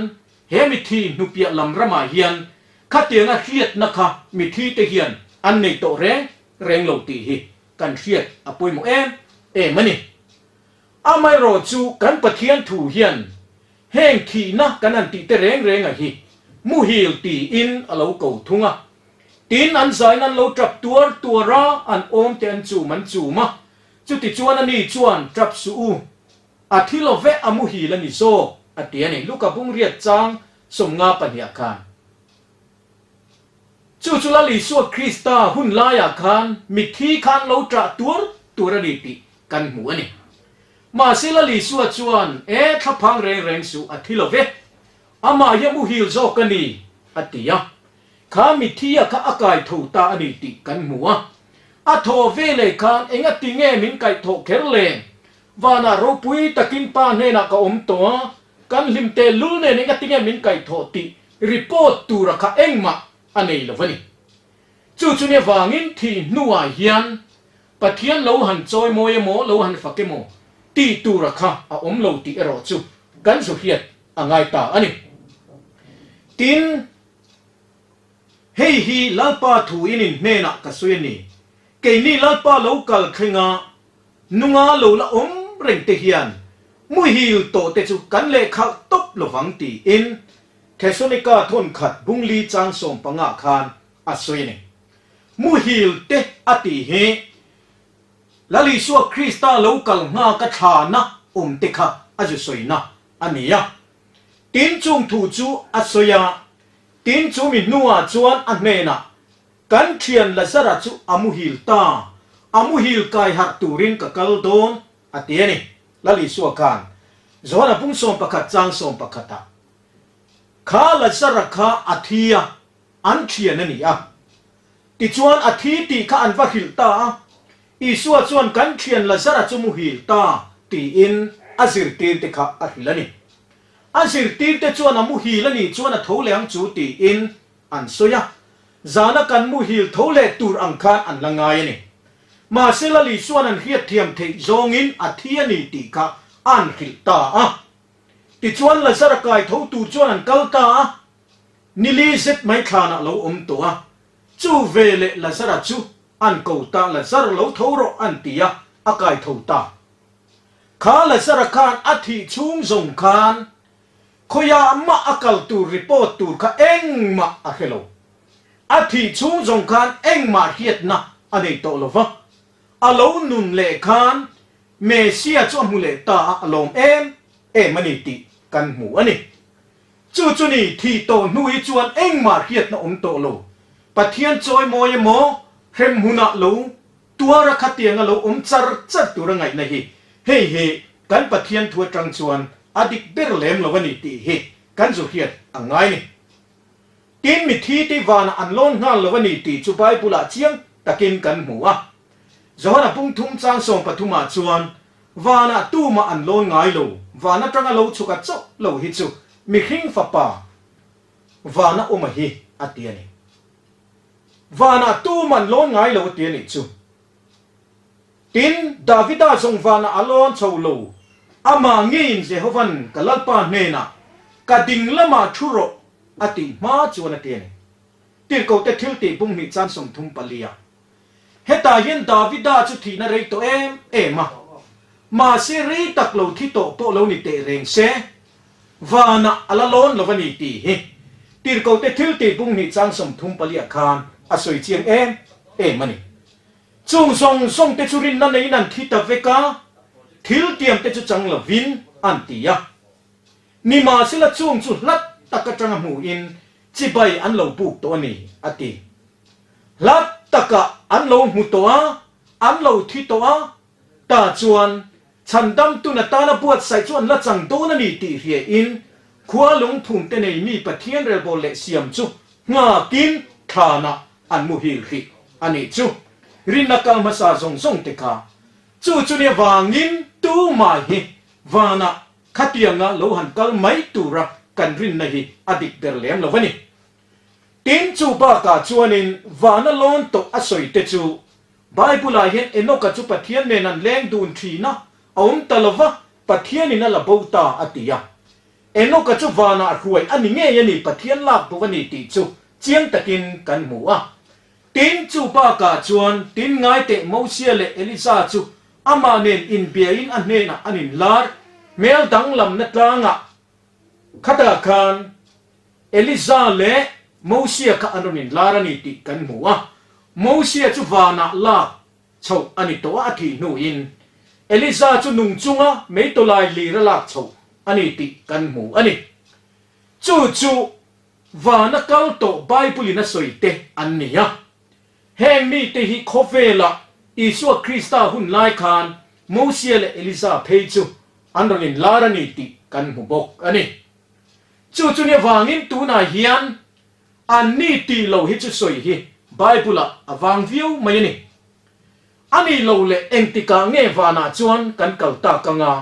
he mithi hnupiah lam ramah hian Khatianga hriatna kha mithi te hian an nei tawh reng reng lo tih hi kan hriat a pawimawh em em a ni. Amaherawh chu kan Pathian thu hian heng thihna kan han tih te reng renga hi muhil tiin a lo ko thung a. Tin, an zain an lo tap tuar tuar a, an awm te an chum an chum a. Chutichuan ani chuan, Tap suh u, a thi lo ve a muhil a ni zawk, a ti a ni. Luka bungriat chang 50 pahniah khan. Chu chu Lal Isua Krista hun laiah khan mitthi khan lo ṭah tuar tur a ni tih kan hmu a ni. Mahse Lal Isua chuan, E, thlaphang reng reng suh, a thi lo ve. Amah hi a muhil zawk a ni, a ti a. Kha mitthi-a kha a kai tho ta a ni tih kan hmu a. A thaw veleh khan engati nge min kaihthawh kher le? Vanah ropui takin Pa hnenah ka awm tawh a, kan hlim tehlul nen engati nge min kaihthawh tih report tura kha engmah a nei lo a ni. Chu chu nia vangin thih hnuah hian Pathian lo han chawi mawi emaw lo han fak emaw tih tura kha a awm lo tih erawh chu kan zu hriat a ngai ta a ni. Tin, hei hi Lalpa thu in in hnenah ka sawi a ni, keini Lalpa lo kal thlenga Nunga lo la awm reng te hian muhil tawh te chu kan lehkhalh tawp lovang tiin Thesalonika thawnkhat bungli chang 15 khan a sawi a ni. Muhil te a tih hi Lal Isua Krista lo kal nghak a thlana awm te kha a zu sawina a ni a. Tin chung thu chu a sawi a, tin chu mi hnuah chuan a hnenah Kan thian Lazara chu a muhil ta, a muhil kai harh turin ka kal dawn, a ti a ni. Lal Isua khan Johana pung 11 chang 11 ah, Kha Lazara kha a thi a, an thian a ni a. Tichuan a thi tih kha an va hrilh ta a, Isua chuan kan thian Lazara chu muhil ta tiin a zirtirte kha a hrilh a ni. A zirtirte chuan a muhil a nih chuan a tho leh ang chu tiin An sawi a, zana kan muhil tho leh tur ang khan an la ngai a ni. Mahse Lali chuan an hriatthiam theih zawngin a thi a ni tih kha an hrilh ta a. Tichuan Lazara kai tho tur chuan an kal ta a, nili zet mai thlanah lo awm tawh a. Chu veleh Lazara chu an ko ta, Lazar lo tho rawh an ti a, a kai tho ta. Kha Lazara khan a thih chhung zawng khan Khawiah mah a kal tur report tur kha engmah a hre lo. A thih chhung zawng khan engmah hriatna a nei tawh lo va. A lo nun leh khan Messia chu a hmu leh ta a, a lawm em em a ni tih kan hmu a ni. Chu chu ni thih tawh hnu hi chuan engmah hriatna awm tawh lo. Pathian chawimawi emaw hremhmunah lo Tuara khatianga lo awm char char tura ngaihna hi hei hi kan Pathian thu atang chuan a dik ber lem lo a ni tih hi kan zu hriat a ngai ni. Tin, mithi te vanah an lawn nghal lo a ni tih chu Bible-ah chiang takin kan hmu a. Johana pungthum chang 13 ah chuan, Vanah tumah an lawn ngai lo, van atanga lo chhuk a chauh lo hi chu mihring fapa vana awm a hi a ti a ni. Vanah tuman lawn ngai lo a ti a nih chu. Tin, Davida zawng vanah a lawn chho lo, amah ngeiin Jehovan ka Lalpa hnenah, Ka ding lamah thu rawh, a tih hma chuan a ti a ni. Tirhkohte thil tih bung hnih chan 34 ah. Hetah hian Davida chu thihna rei tawh em em a, mahse rei tak lo thi tawh pawh lo ni teh reng se, Vanah a la lawn lo a ni tih hi Tirhkohte thil tih bung hnih chang 34 ah khan a sawi chiang em em a ni. Chung zawng zawng te chu rinna neiin an thi ta vek a, thil tiam te chu chang lovin an ti a. Nimahsela chung chu hlat tak atanga hmuhin chibai an lo buk tawh a ni, a ti. Hlat takah an lo hmu tawh a, an lo thi tawh a, Ta chuan, Chhandamtun atana buatsaih chu an la chang dawn a ni tih hriain, khua lungphum te nei mi Pathian relbawl leh siam chu nghakin thlanah an muhil hrih a nih chu. Rinna kal hmasa zawng zawng te kha chu chu nia vangin tumah hi vanah khatianga lo han kal mai tura kan rinna hi a dik ber lem lo a ni. Tin, chu bakah chuanin vana lawn tawh a sawi te chu Bible-ah hian Enoch-a chu Pathian nen an leng dun thin a, a awm ta lo va, Pathianin a la bo ta a ti a. Enoch-a chu vanah hruai a ni ngei a ni, Pathian lak bo a ni tih chu chiang takin kan hmu a. Tin, chu bakah chuan tin ngai teh Mosia leh Elija chu amah nen inbiain a hnenah an inlar hmel danglamna tlangah khatah khan Elija leh Mosia kha an rawn inlar a ni tih kan hmu a. Mosia chu vanah lak chhoh a ni tawh a, a thih hnuin Elija chu nung chunga meitawlai lir a lak chhoh a ni tih kan hmu a ni. Chu chu Vana kal tawh Bible-in a sawi te an ni a. Heng mite hi khawvela Isua Krista hun lai khan Mosia leh Elija phei chu an rawn inlar a ni tih kan hmu bawk a ni. Chu chu ni avangin tunah hian an ni tih lo hi chu sawi hi Bible-ah a vang viau mai a ni. A nih lo leh engtikah nge vanah chuan kan kal tak ang a,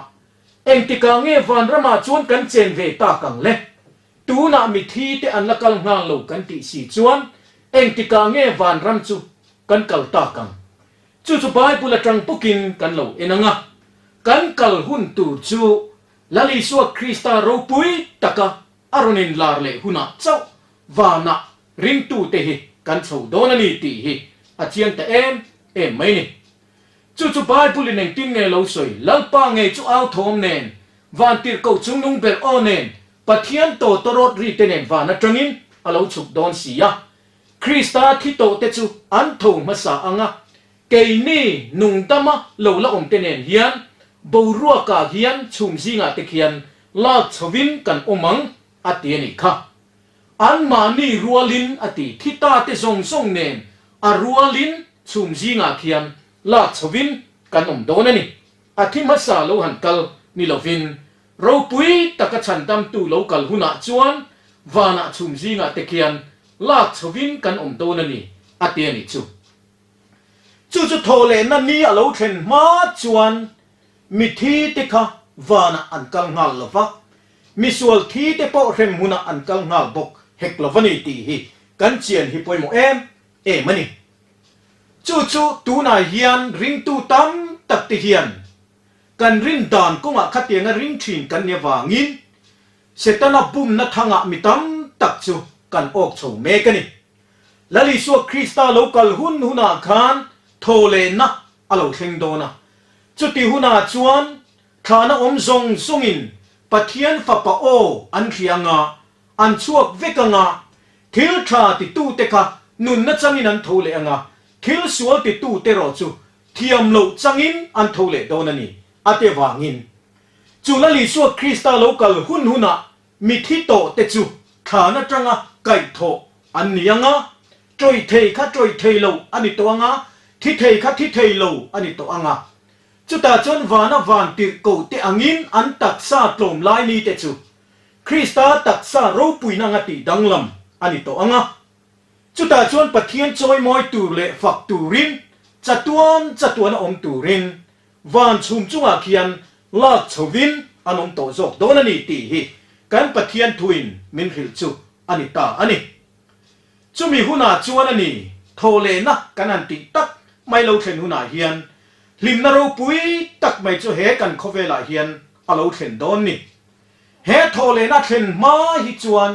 engtikah nge vanramah chuan kan chen ve tak ang le? Tunah mithi te an la kal nghal lo kan tih si chuan engtikah nge vanram chu kan kal tak ang? Chu chu Bible atang bawkin kan lo en ang a, kan kal hun tur chu Lal Isua Krista ropui taka a rawn inlar leh hunah chauh vanah ringtute hi kan chho dawn a ni tih hi a chiang ta em em mai ni. Chu chu Bible in engtin nge lo sawi? Lalpa ngei chu au thawm nen, vantirhkoh chungnung ber aw nen, Pathian tawtawrawt ri te nen van atangin a lo chhuk dawn si a. Krista thi tawh te chu an tho hmasa ang a, keini nungdama lo la awm te nen hian boruakah hian chhum zingah te khian lak chhovin kan awm ang a ti a nih kha. Anmahni rualin a ti, thi ta te zawng zawng nen a rualin chhum zingah khian lak chhovin kan awm dawn a ni. A thi hmasa lo han kal ni lovin Ropui taka chhandamtu lo kal hunah chuan vanah chhum zingah te khian lak chhovin kan awm dawn a ni, a ti a nih chu. Chu chu thawhlehna ni a lo thlen hma chuan mithi te kha vanah an kal nghal lo va, misual thi te pawh hrem hunah an kal nghal bawk hek lo va ni tih hi kan chian hi pawimawh em em a ni. Chu chu tunah hian ringtu tam tak te hian Kan rin dan kawngah khatianga ring thin kan ni avangin Setana bumna thangah mi tam tak chu kan awk chho mek a ni. Lal Isua Krista lo kal hun hunah khan thawhlehna a lo thleng dawn a. Chuti hunah chuan thlahna awm zawng zawngin Pathian Fapa aw an hria anga an chhuak vek anga, thil tha titute kha nunna changin an tho leh anga, thil sual titute erawh chu Thiam loh changin an tho leh dawn a ni, a ti avangin. Chu Lal Isua Krista lo kal hun hunah mithi tawh te chu thlan atanga kaihthawh an ni ang a, ṭawih thei kha ṭawih thei lo a ni tawh ang a, thi thei kha thi thei lo a ni tawh ang a. Chutah chuan vana van tirhkoh te angin an taksa tlawm lai ni te chu Krista taksa ropuina anga tih danglam a ni tawh ang a. Chutah chuan Pathian chawimawi tur leh fak turin, chatuan chatuan a awm turin, van chhum chungah khian lak chhovin an awm tawh zawk dawn a ni tih hi kan Pathian thuin min hrilh chu a ni ta a ni. Chumi hunah chuan a ni thawhlehna kan han tih tak mai lo thlen hunah hian hlimna ropui tak mai chu he kan khawvelah hian a lo thlen dawn ni. He thawhlehna thlen hma hi chuan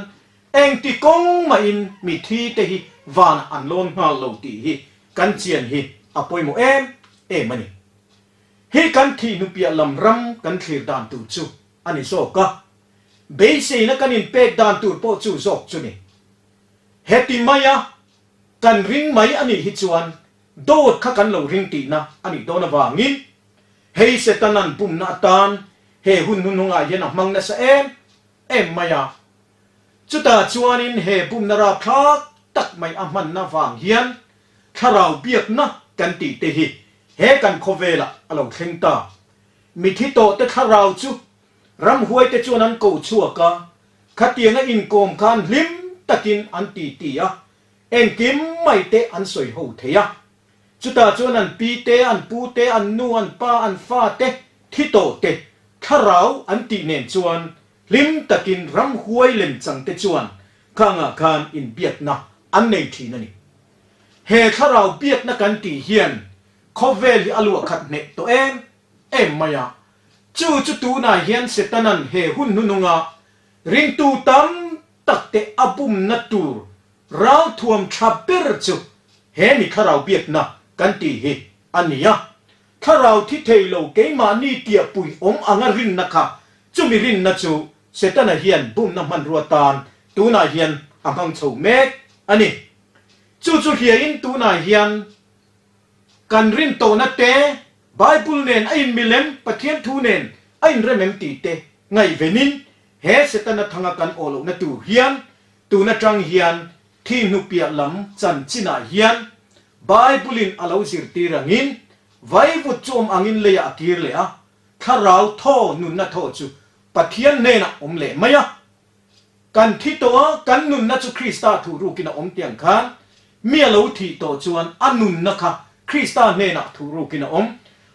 Engti kawng mahin mithi te hi vanah an lawn nghal lo tih hi kan chian hi a pawimawh em em a ni. Hi kan thih hnupiah lam ram kan thlir dan tur chu a ni zawk a, beiseina kan inpek dan tur pawh chu zawk chu ni. Heti maia kan ring mai a nih hi chuan dawt kha kan lo ring tihna a nih dawn avangin hei Setanan bumna atan he hun hnuhnungah hian a hmang nasa em em mai a. Chutah chuanin he bumna rapthlak tak mai a hmanna vang hian thlarau biakna kan tih te hi he kan khawvelah a lo thleng ta. Mithi tawhte thlarau chu ramhuaite chuan an ko chhuak a, khatianga inkawm khan hlim takin an titi a, engkim mai te an sawi ho thei a. Chutah chuan an pi te, an pu te, an nu, an pa, an fa te, thi tawh te thlarau an tih nen chuan Hlim takin ramhuai lemchang te chuan khangah khan inbiakna an nei thin a ni. He thlarau biakna kan tih hian khawvel hi a luah khat hneh tawh em em mai a, chu chu tunah hian Setanan he hun hnununga ringtu tam tak te a bumna tur ral. Ralthuam tha ber chu he mi thlarau biakna kan tih hi a ni a. Thlarau thi thei lo keimahni tiahpui awm anga rinna kha chumi rinna chu Setana hian bumna hmanrua tan tunah hian a hmang chho mek a ni. Chu chu hliahin tunah hian kan rin tawhna te, Bible nen a inmil em, Pathian thu nen a inrem em tih te ngaihvenin he Setana thanga kan awh lohna tur hian tun atang hian thi hnu piah lam chanchinah hian Bible-in a lo zirtir angin vaivut chu awm angin leiah a kir leh a, thlarau thaw nunna thaw chu Pathian hnenah awm leh mai a. Kan thi tawh a, kan nunna chu Krista thuhrukin a awm tiang khan, mi a lo thih tawh chuan a nunna kha Krista hnenah thuhrukin a awm.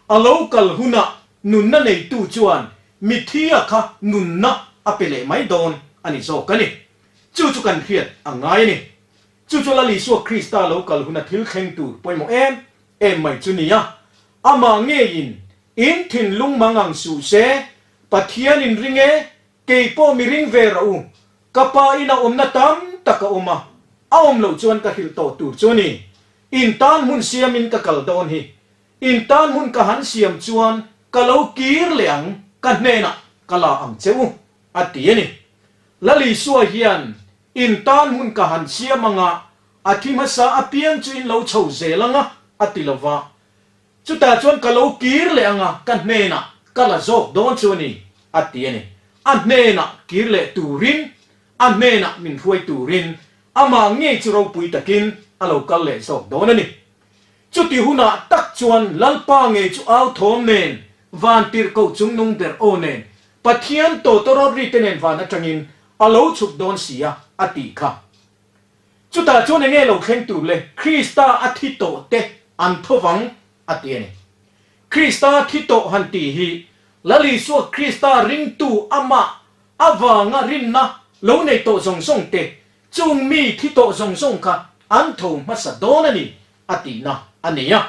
A lo kal hunah nunna neitu chuan mithia kha nunna a pe leh mai dawn a ni zawk a ni. Chu chu kan hriat a ngai a ni. Chu chu Lal Isua Krista lo kal huna thil thleng tur pawimawh em em mai chu ni a. Amah ngeiin in thinlung mangang suh se, Pathian in ring e, Kei pawh mi ring ve rawh u, ka pa in a awmna tam tak a awm a, a awm loh chuan ka hrilh tawh tur chu a ni. In tan hmun siamin ka kal dawn hi. In tan hmun ka han siam chuan ka lo kir leh ang, ka hnenah ka la ang che u, a ti a ni. Lal Isua hian in tan hmun ka han siam anga a thi hmasa apiang chu in lo chho zel anga a ti lova, Chutah chuan ka lo kir leh anga ka hnenah ka la zawk dawn chu a ni, a ti a ni. A hnenah kir leh turin, a hnenah min hruai turin amah ngei chu ropui takin a lo kal leh zawk dawn a ni. Chuti hunah tak chuan Lalpa ngei chu au thawm nen, van tirhkoh chungnung ber aw nen, Pathian tawtawrawt rite nen van atangin a lo chhuk dawn si a, a tih kha. Chutah chuan enge lo thleng tur le Krista a thi tawh te an tho vang a ti a ni. Krista thi tawh han tih hi Lal Isua Krista ringtu amah avanga rinna lo nei tawh zawng zawng te chung mi thi tawh zawng zawng kha an tho hmasa dawn a ni a tihna a nei a.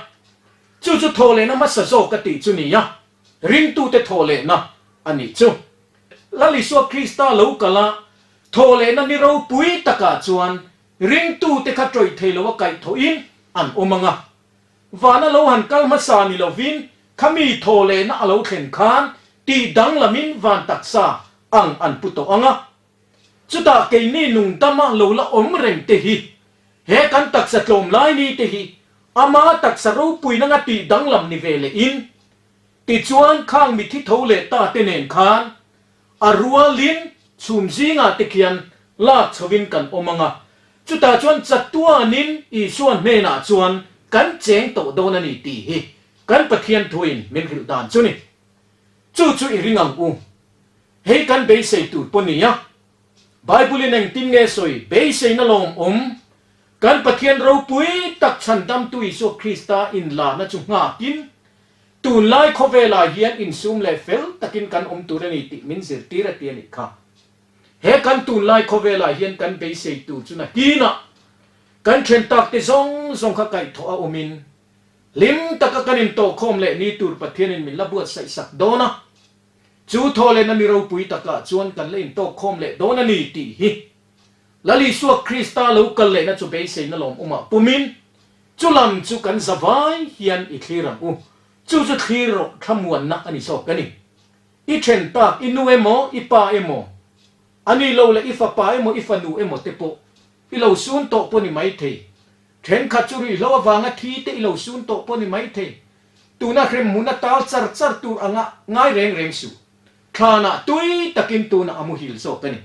Chu chu thawhlehna hmasa zawk a tih chu ni a, ringtute thawhlehna a nih chu. Lal Isua Krista lo kal a, thawhlehna ni ropui takah chuan ringtute kha tawih thei lo a kaih thawhin an awm ang a. Vana lo han kal hmasa ni lovin khami thawhlehna a lo thlen khan tih danglamin van taksa ang an pu tawh ang a. Chutah keini nungdama lo la awm reng te hi, he kan taksa tlawm lai ni te hi ama taksa ropui nanga tih danglam ni ve lehin, Tichuan khang mithi tho leh ta te nen khan a rualin chhum zingah te khian lak chhovin kan awm ang a, chutah chuan chatuanin Isua hnenah chuan kan cheng tawh dawn a ni tih hi kan Pathian thuin min hrilh dan chu ni. Chu chu i ring ang u. Hei kan beisei tur pawh nia. Bible-in engtin nge sawi beiseina lawmawm kan Pathian ropui tak chhandamtu Isua Krista inlahna chu nghakin Tunlai khawvelah hian insum leh fel takin kan awm tur a ni tih min zirtir a ti a nih kha. He kan tunlai khawvelah hian kan beisei tur chu nakinah kan then tak te zawng zawng kha kaihthawh a awmin hlim taka kan intawhkhawm leh ni tur Pathianin min la buatsaih sak dawn a, chu thawhlehna mi ropui takah chuan kan la intawkkhawm leh dawn a ni tih hi Lal Isua Krista lo kal lehna chu beiseina lawmawmah pumin Chu lam chu kan zavai hian i thlir ang u. Chu chu thlir rawh thlamuanna a ni zawk a ni. I then tak i nu emaw, i pa emaw, a ni lo leh i fapa emaw, i fanu emaw te pawh i lo sun tawh pawh ni mai thei. Thenkhat chu ruihhlo avanga thi te i lo sun tawh pawh ni mai thei. Tuna hremhmun a tal char char tur anga ngai reng reng suh. Thlanah tui takin tunah a muhil zawk a ni.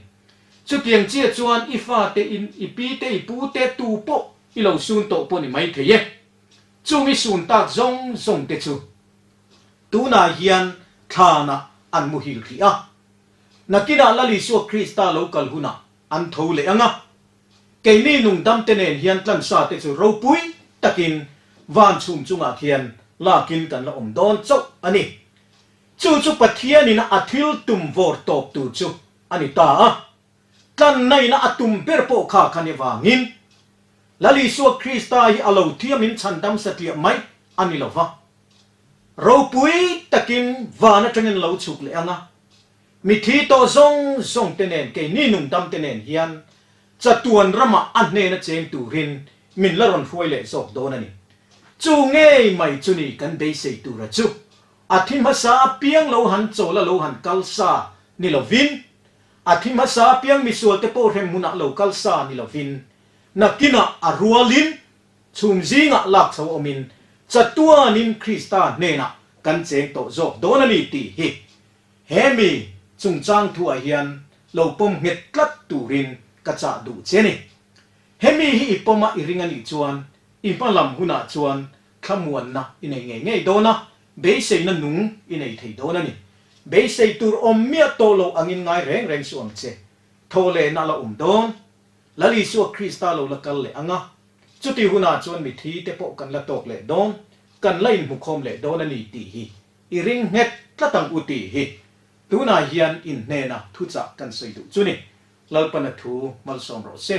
Chutiang chiah chuan i fate in, i pi te, i pu te, tu pawh i lo sun tawh pawh ni mai thei e. Chung i sun tak zawng zawng te chu tunah hian thlanah an muhil hrih a. Nakinah Lal Isua Krista lo kal hunah an tho leh ang a. Keini nungdam te nen hian tlansa te chu ropui takin van chhum chungah khian lakin kan la awm dawn chauh a ni. Chu chu Pathianin a thil tum vawr tawp tur chu a ni ta a. Tlannaina a tum ber pawh kha kha ni vangin Lal Isua Krista hi a lo thiamin chhandam satliah mai a ni lo va. Ropui takin van atangin lo chhuk leh ang a, mithi tawh zawng zawng te nen keini nungdam te nen hian. Chatuan ramah a hnena cheng turin min la rawn hruai leh zawk dawn a ni. Chu ngei mai chu ni kan beisei tura chu a thi hmasa apiang lo han chawl a lo han kal sa ni lovin, a thi hmasa apiang misualte pawh hrem hmunah lo kal sa ni lovin, nakinah a rualin chhum zingah lak chho awmin chatuanin Krista hnenah kan cheng tawh zawk dawn a ni tih hi he mi chungchang thuah hian lo pawm nghet tlat turin ka chah duh che a ni. Hemi hi i pawm a i ring a nih chuan i hma lam hunah chuan thlamuanna i nei ngei ngei dawn a, beiseina nung i nei thei dawn a ni. Beisei tur awm miah tawh lo angin ngai reng reng suh ang che. Thaw lehna la awm dawn. Lal Isua Krista lo la kal leh ang a, chuti hunah chuan mithi te pawh kan la tawk leh dawn, kan la inhmukhawm leh dawn a ni tih hi i ring nghet tlat ang u tih hi tunah hian inhnena thuchah kan sawi duh chu ni. Lalpana thu malsawm rawh se.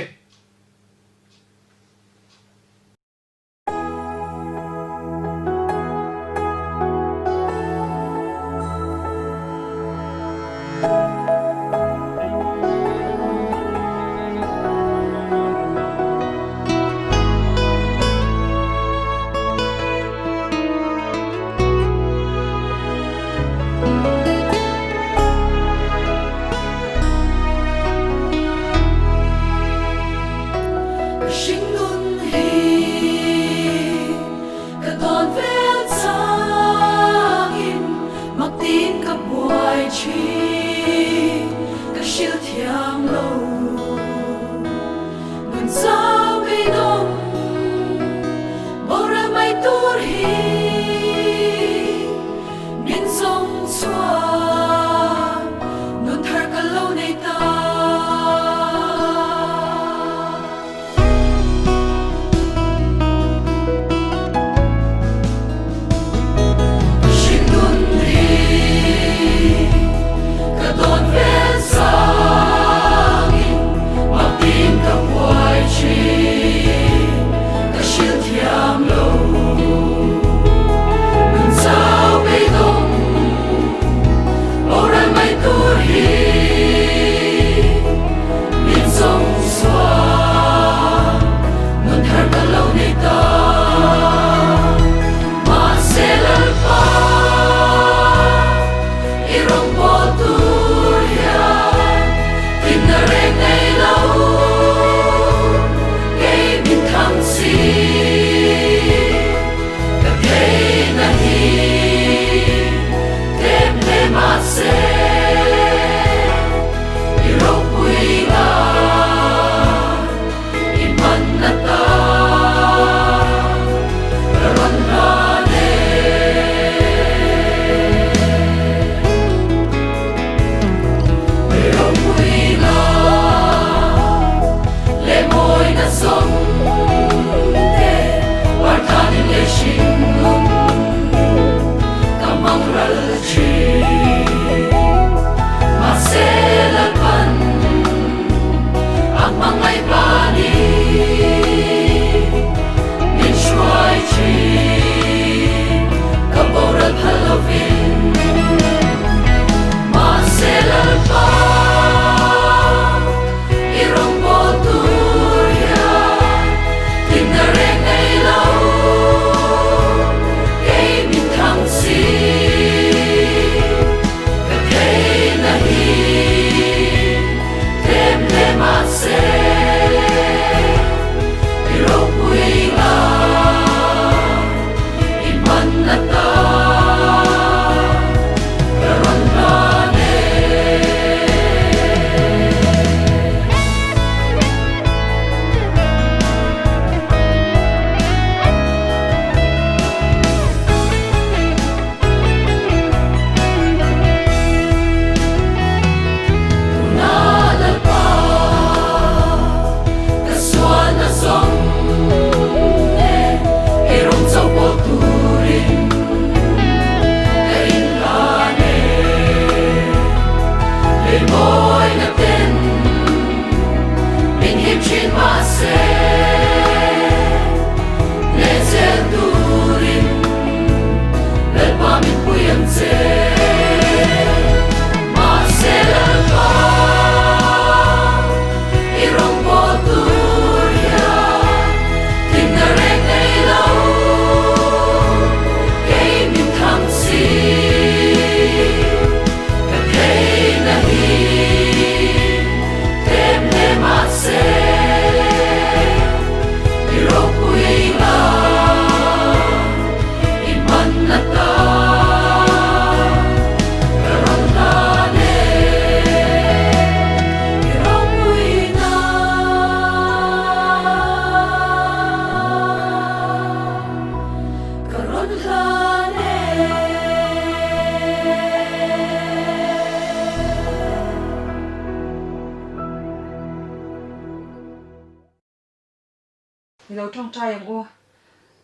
I lo tawngtai ang u.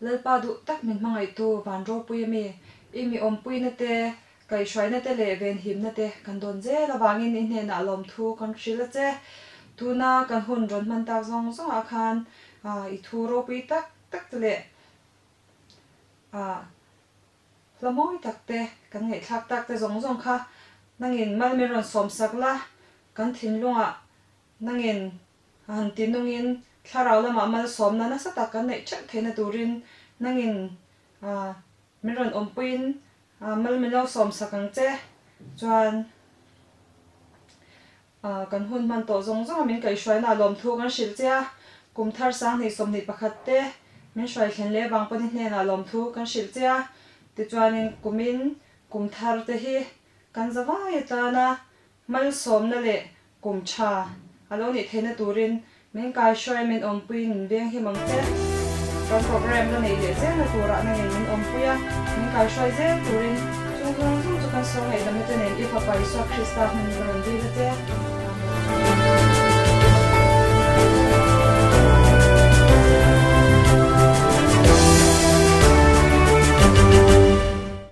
Lalpa duh tak min hmangaihtu van ropui ami, i mi awmpuina te, kaihhruaina te leh venhimna te kan dawn zel avangin i hnenah lawmthu kan hrilh a che. Tuna kan hun rawn hman tak zawng zawngah khan i thu ropui tak tak te leh hla mawi tak te kan ngaihthlak tak te zawng zawng kha nangin mal min rawn sawmsak la, kan thinlungah nangin A han ti nungin thlarau lamah malsawmna nasa tak kan neih theuh theihna turin nangin min rawn awmpuiin mal min lo sawmsak ang che. Chuan kan hun hman tawh zawng zawnga min kaihhruaina a lawmthu kan hrilh che a, kum thar 2021 te min hruai thlen leh vang pawhin hnenah lawmthu kan hrilh che a. Tichuanin kumin kum thar te hi kan zavai atana Malsawmna leh kum tha a lo nih theihna turin min kaihruai min awmpuiin min veng him ang che. Kan program la neih leh zelna turah nangin min awmpui a, min kaihruai zel turin chung zawng zawng chu kan sawi ngaihdamna te nen i Fapa Isua Krista hmangin ka rawn dil a che. Amen.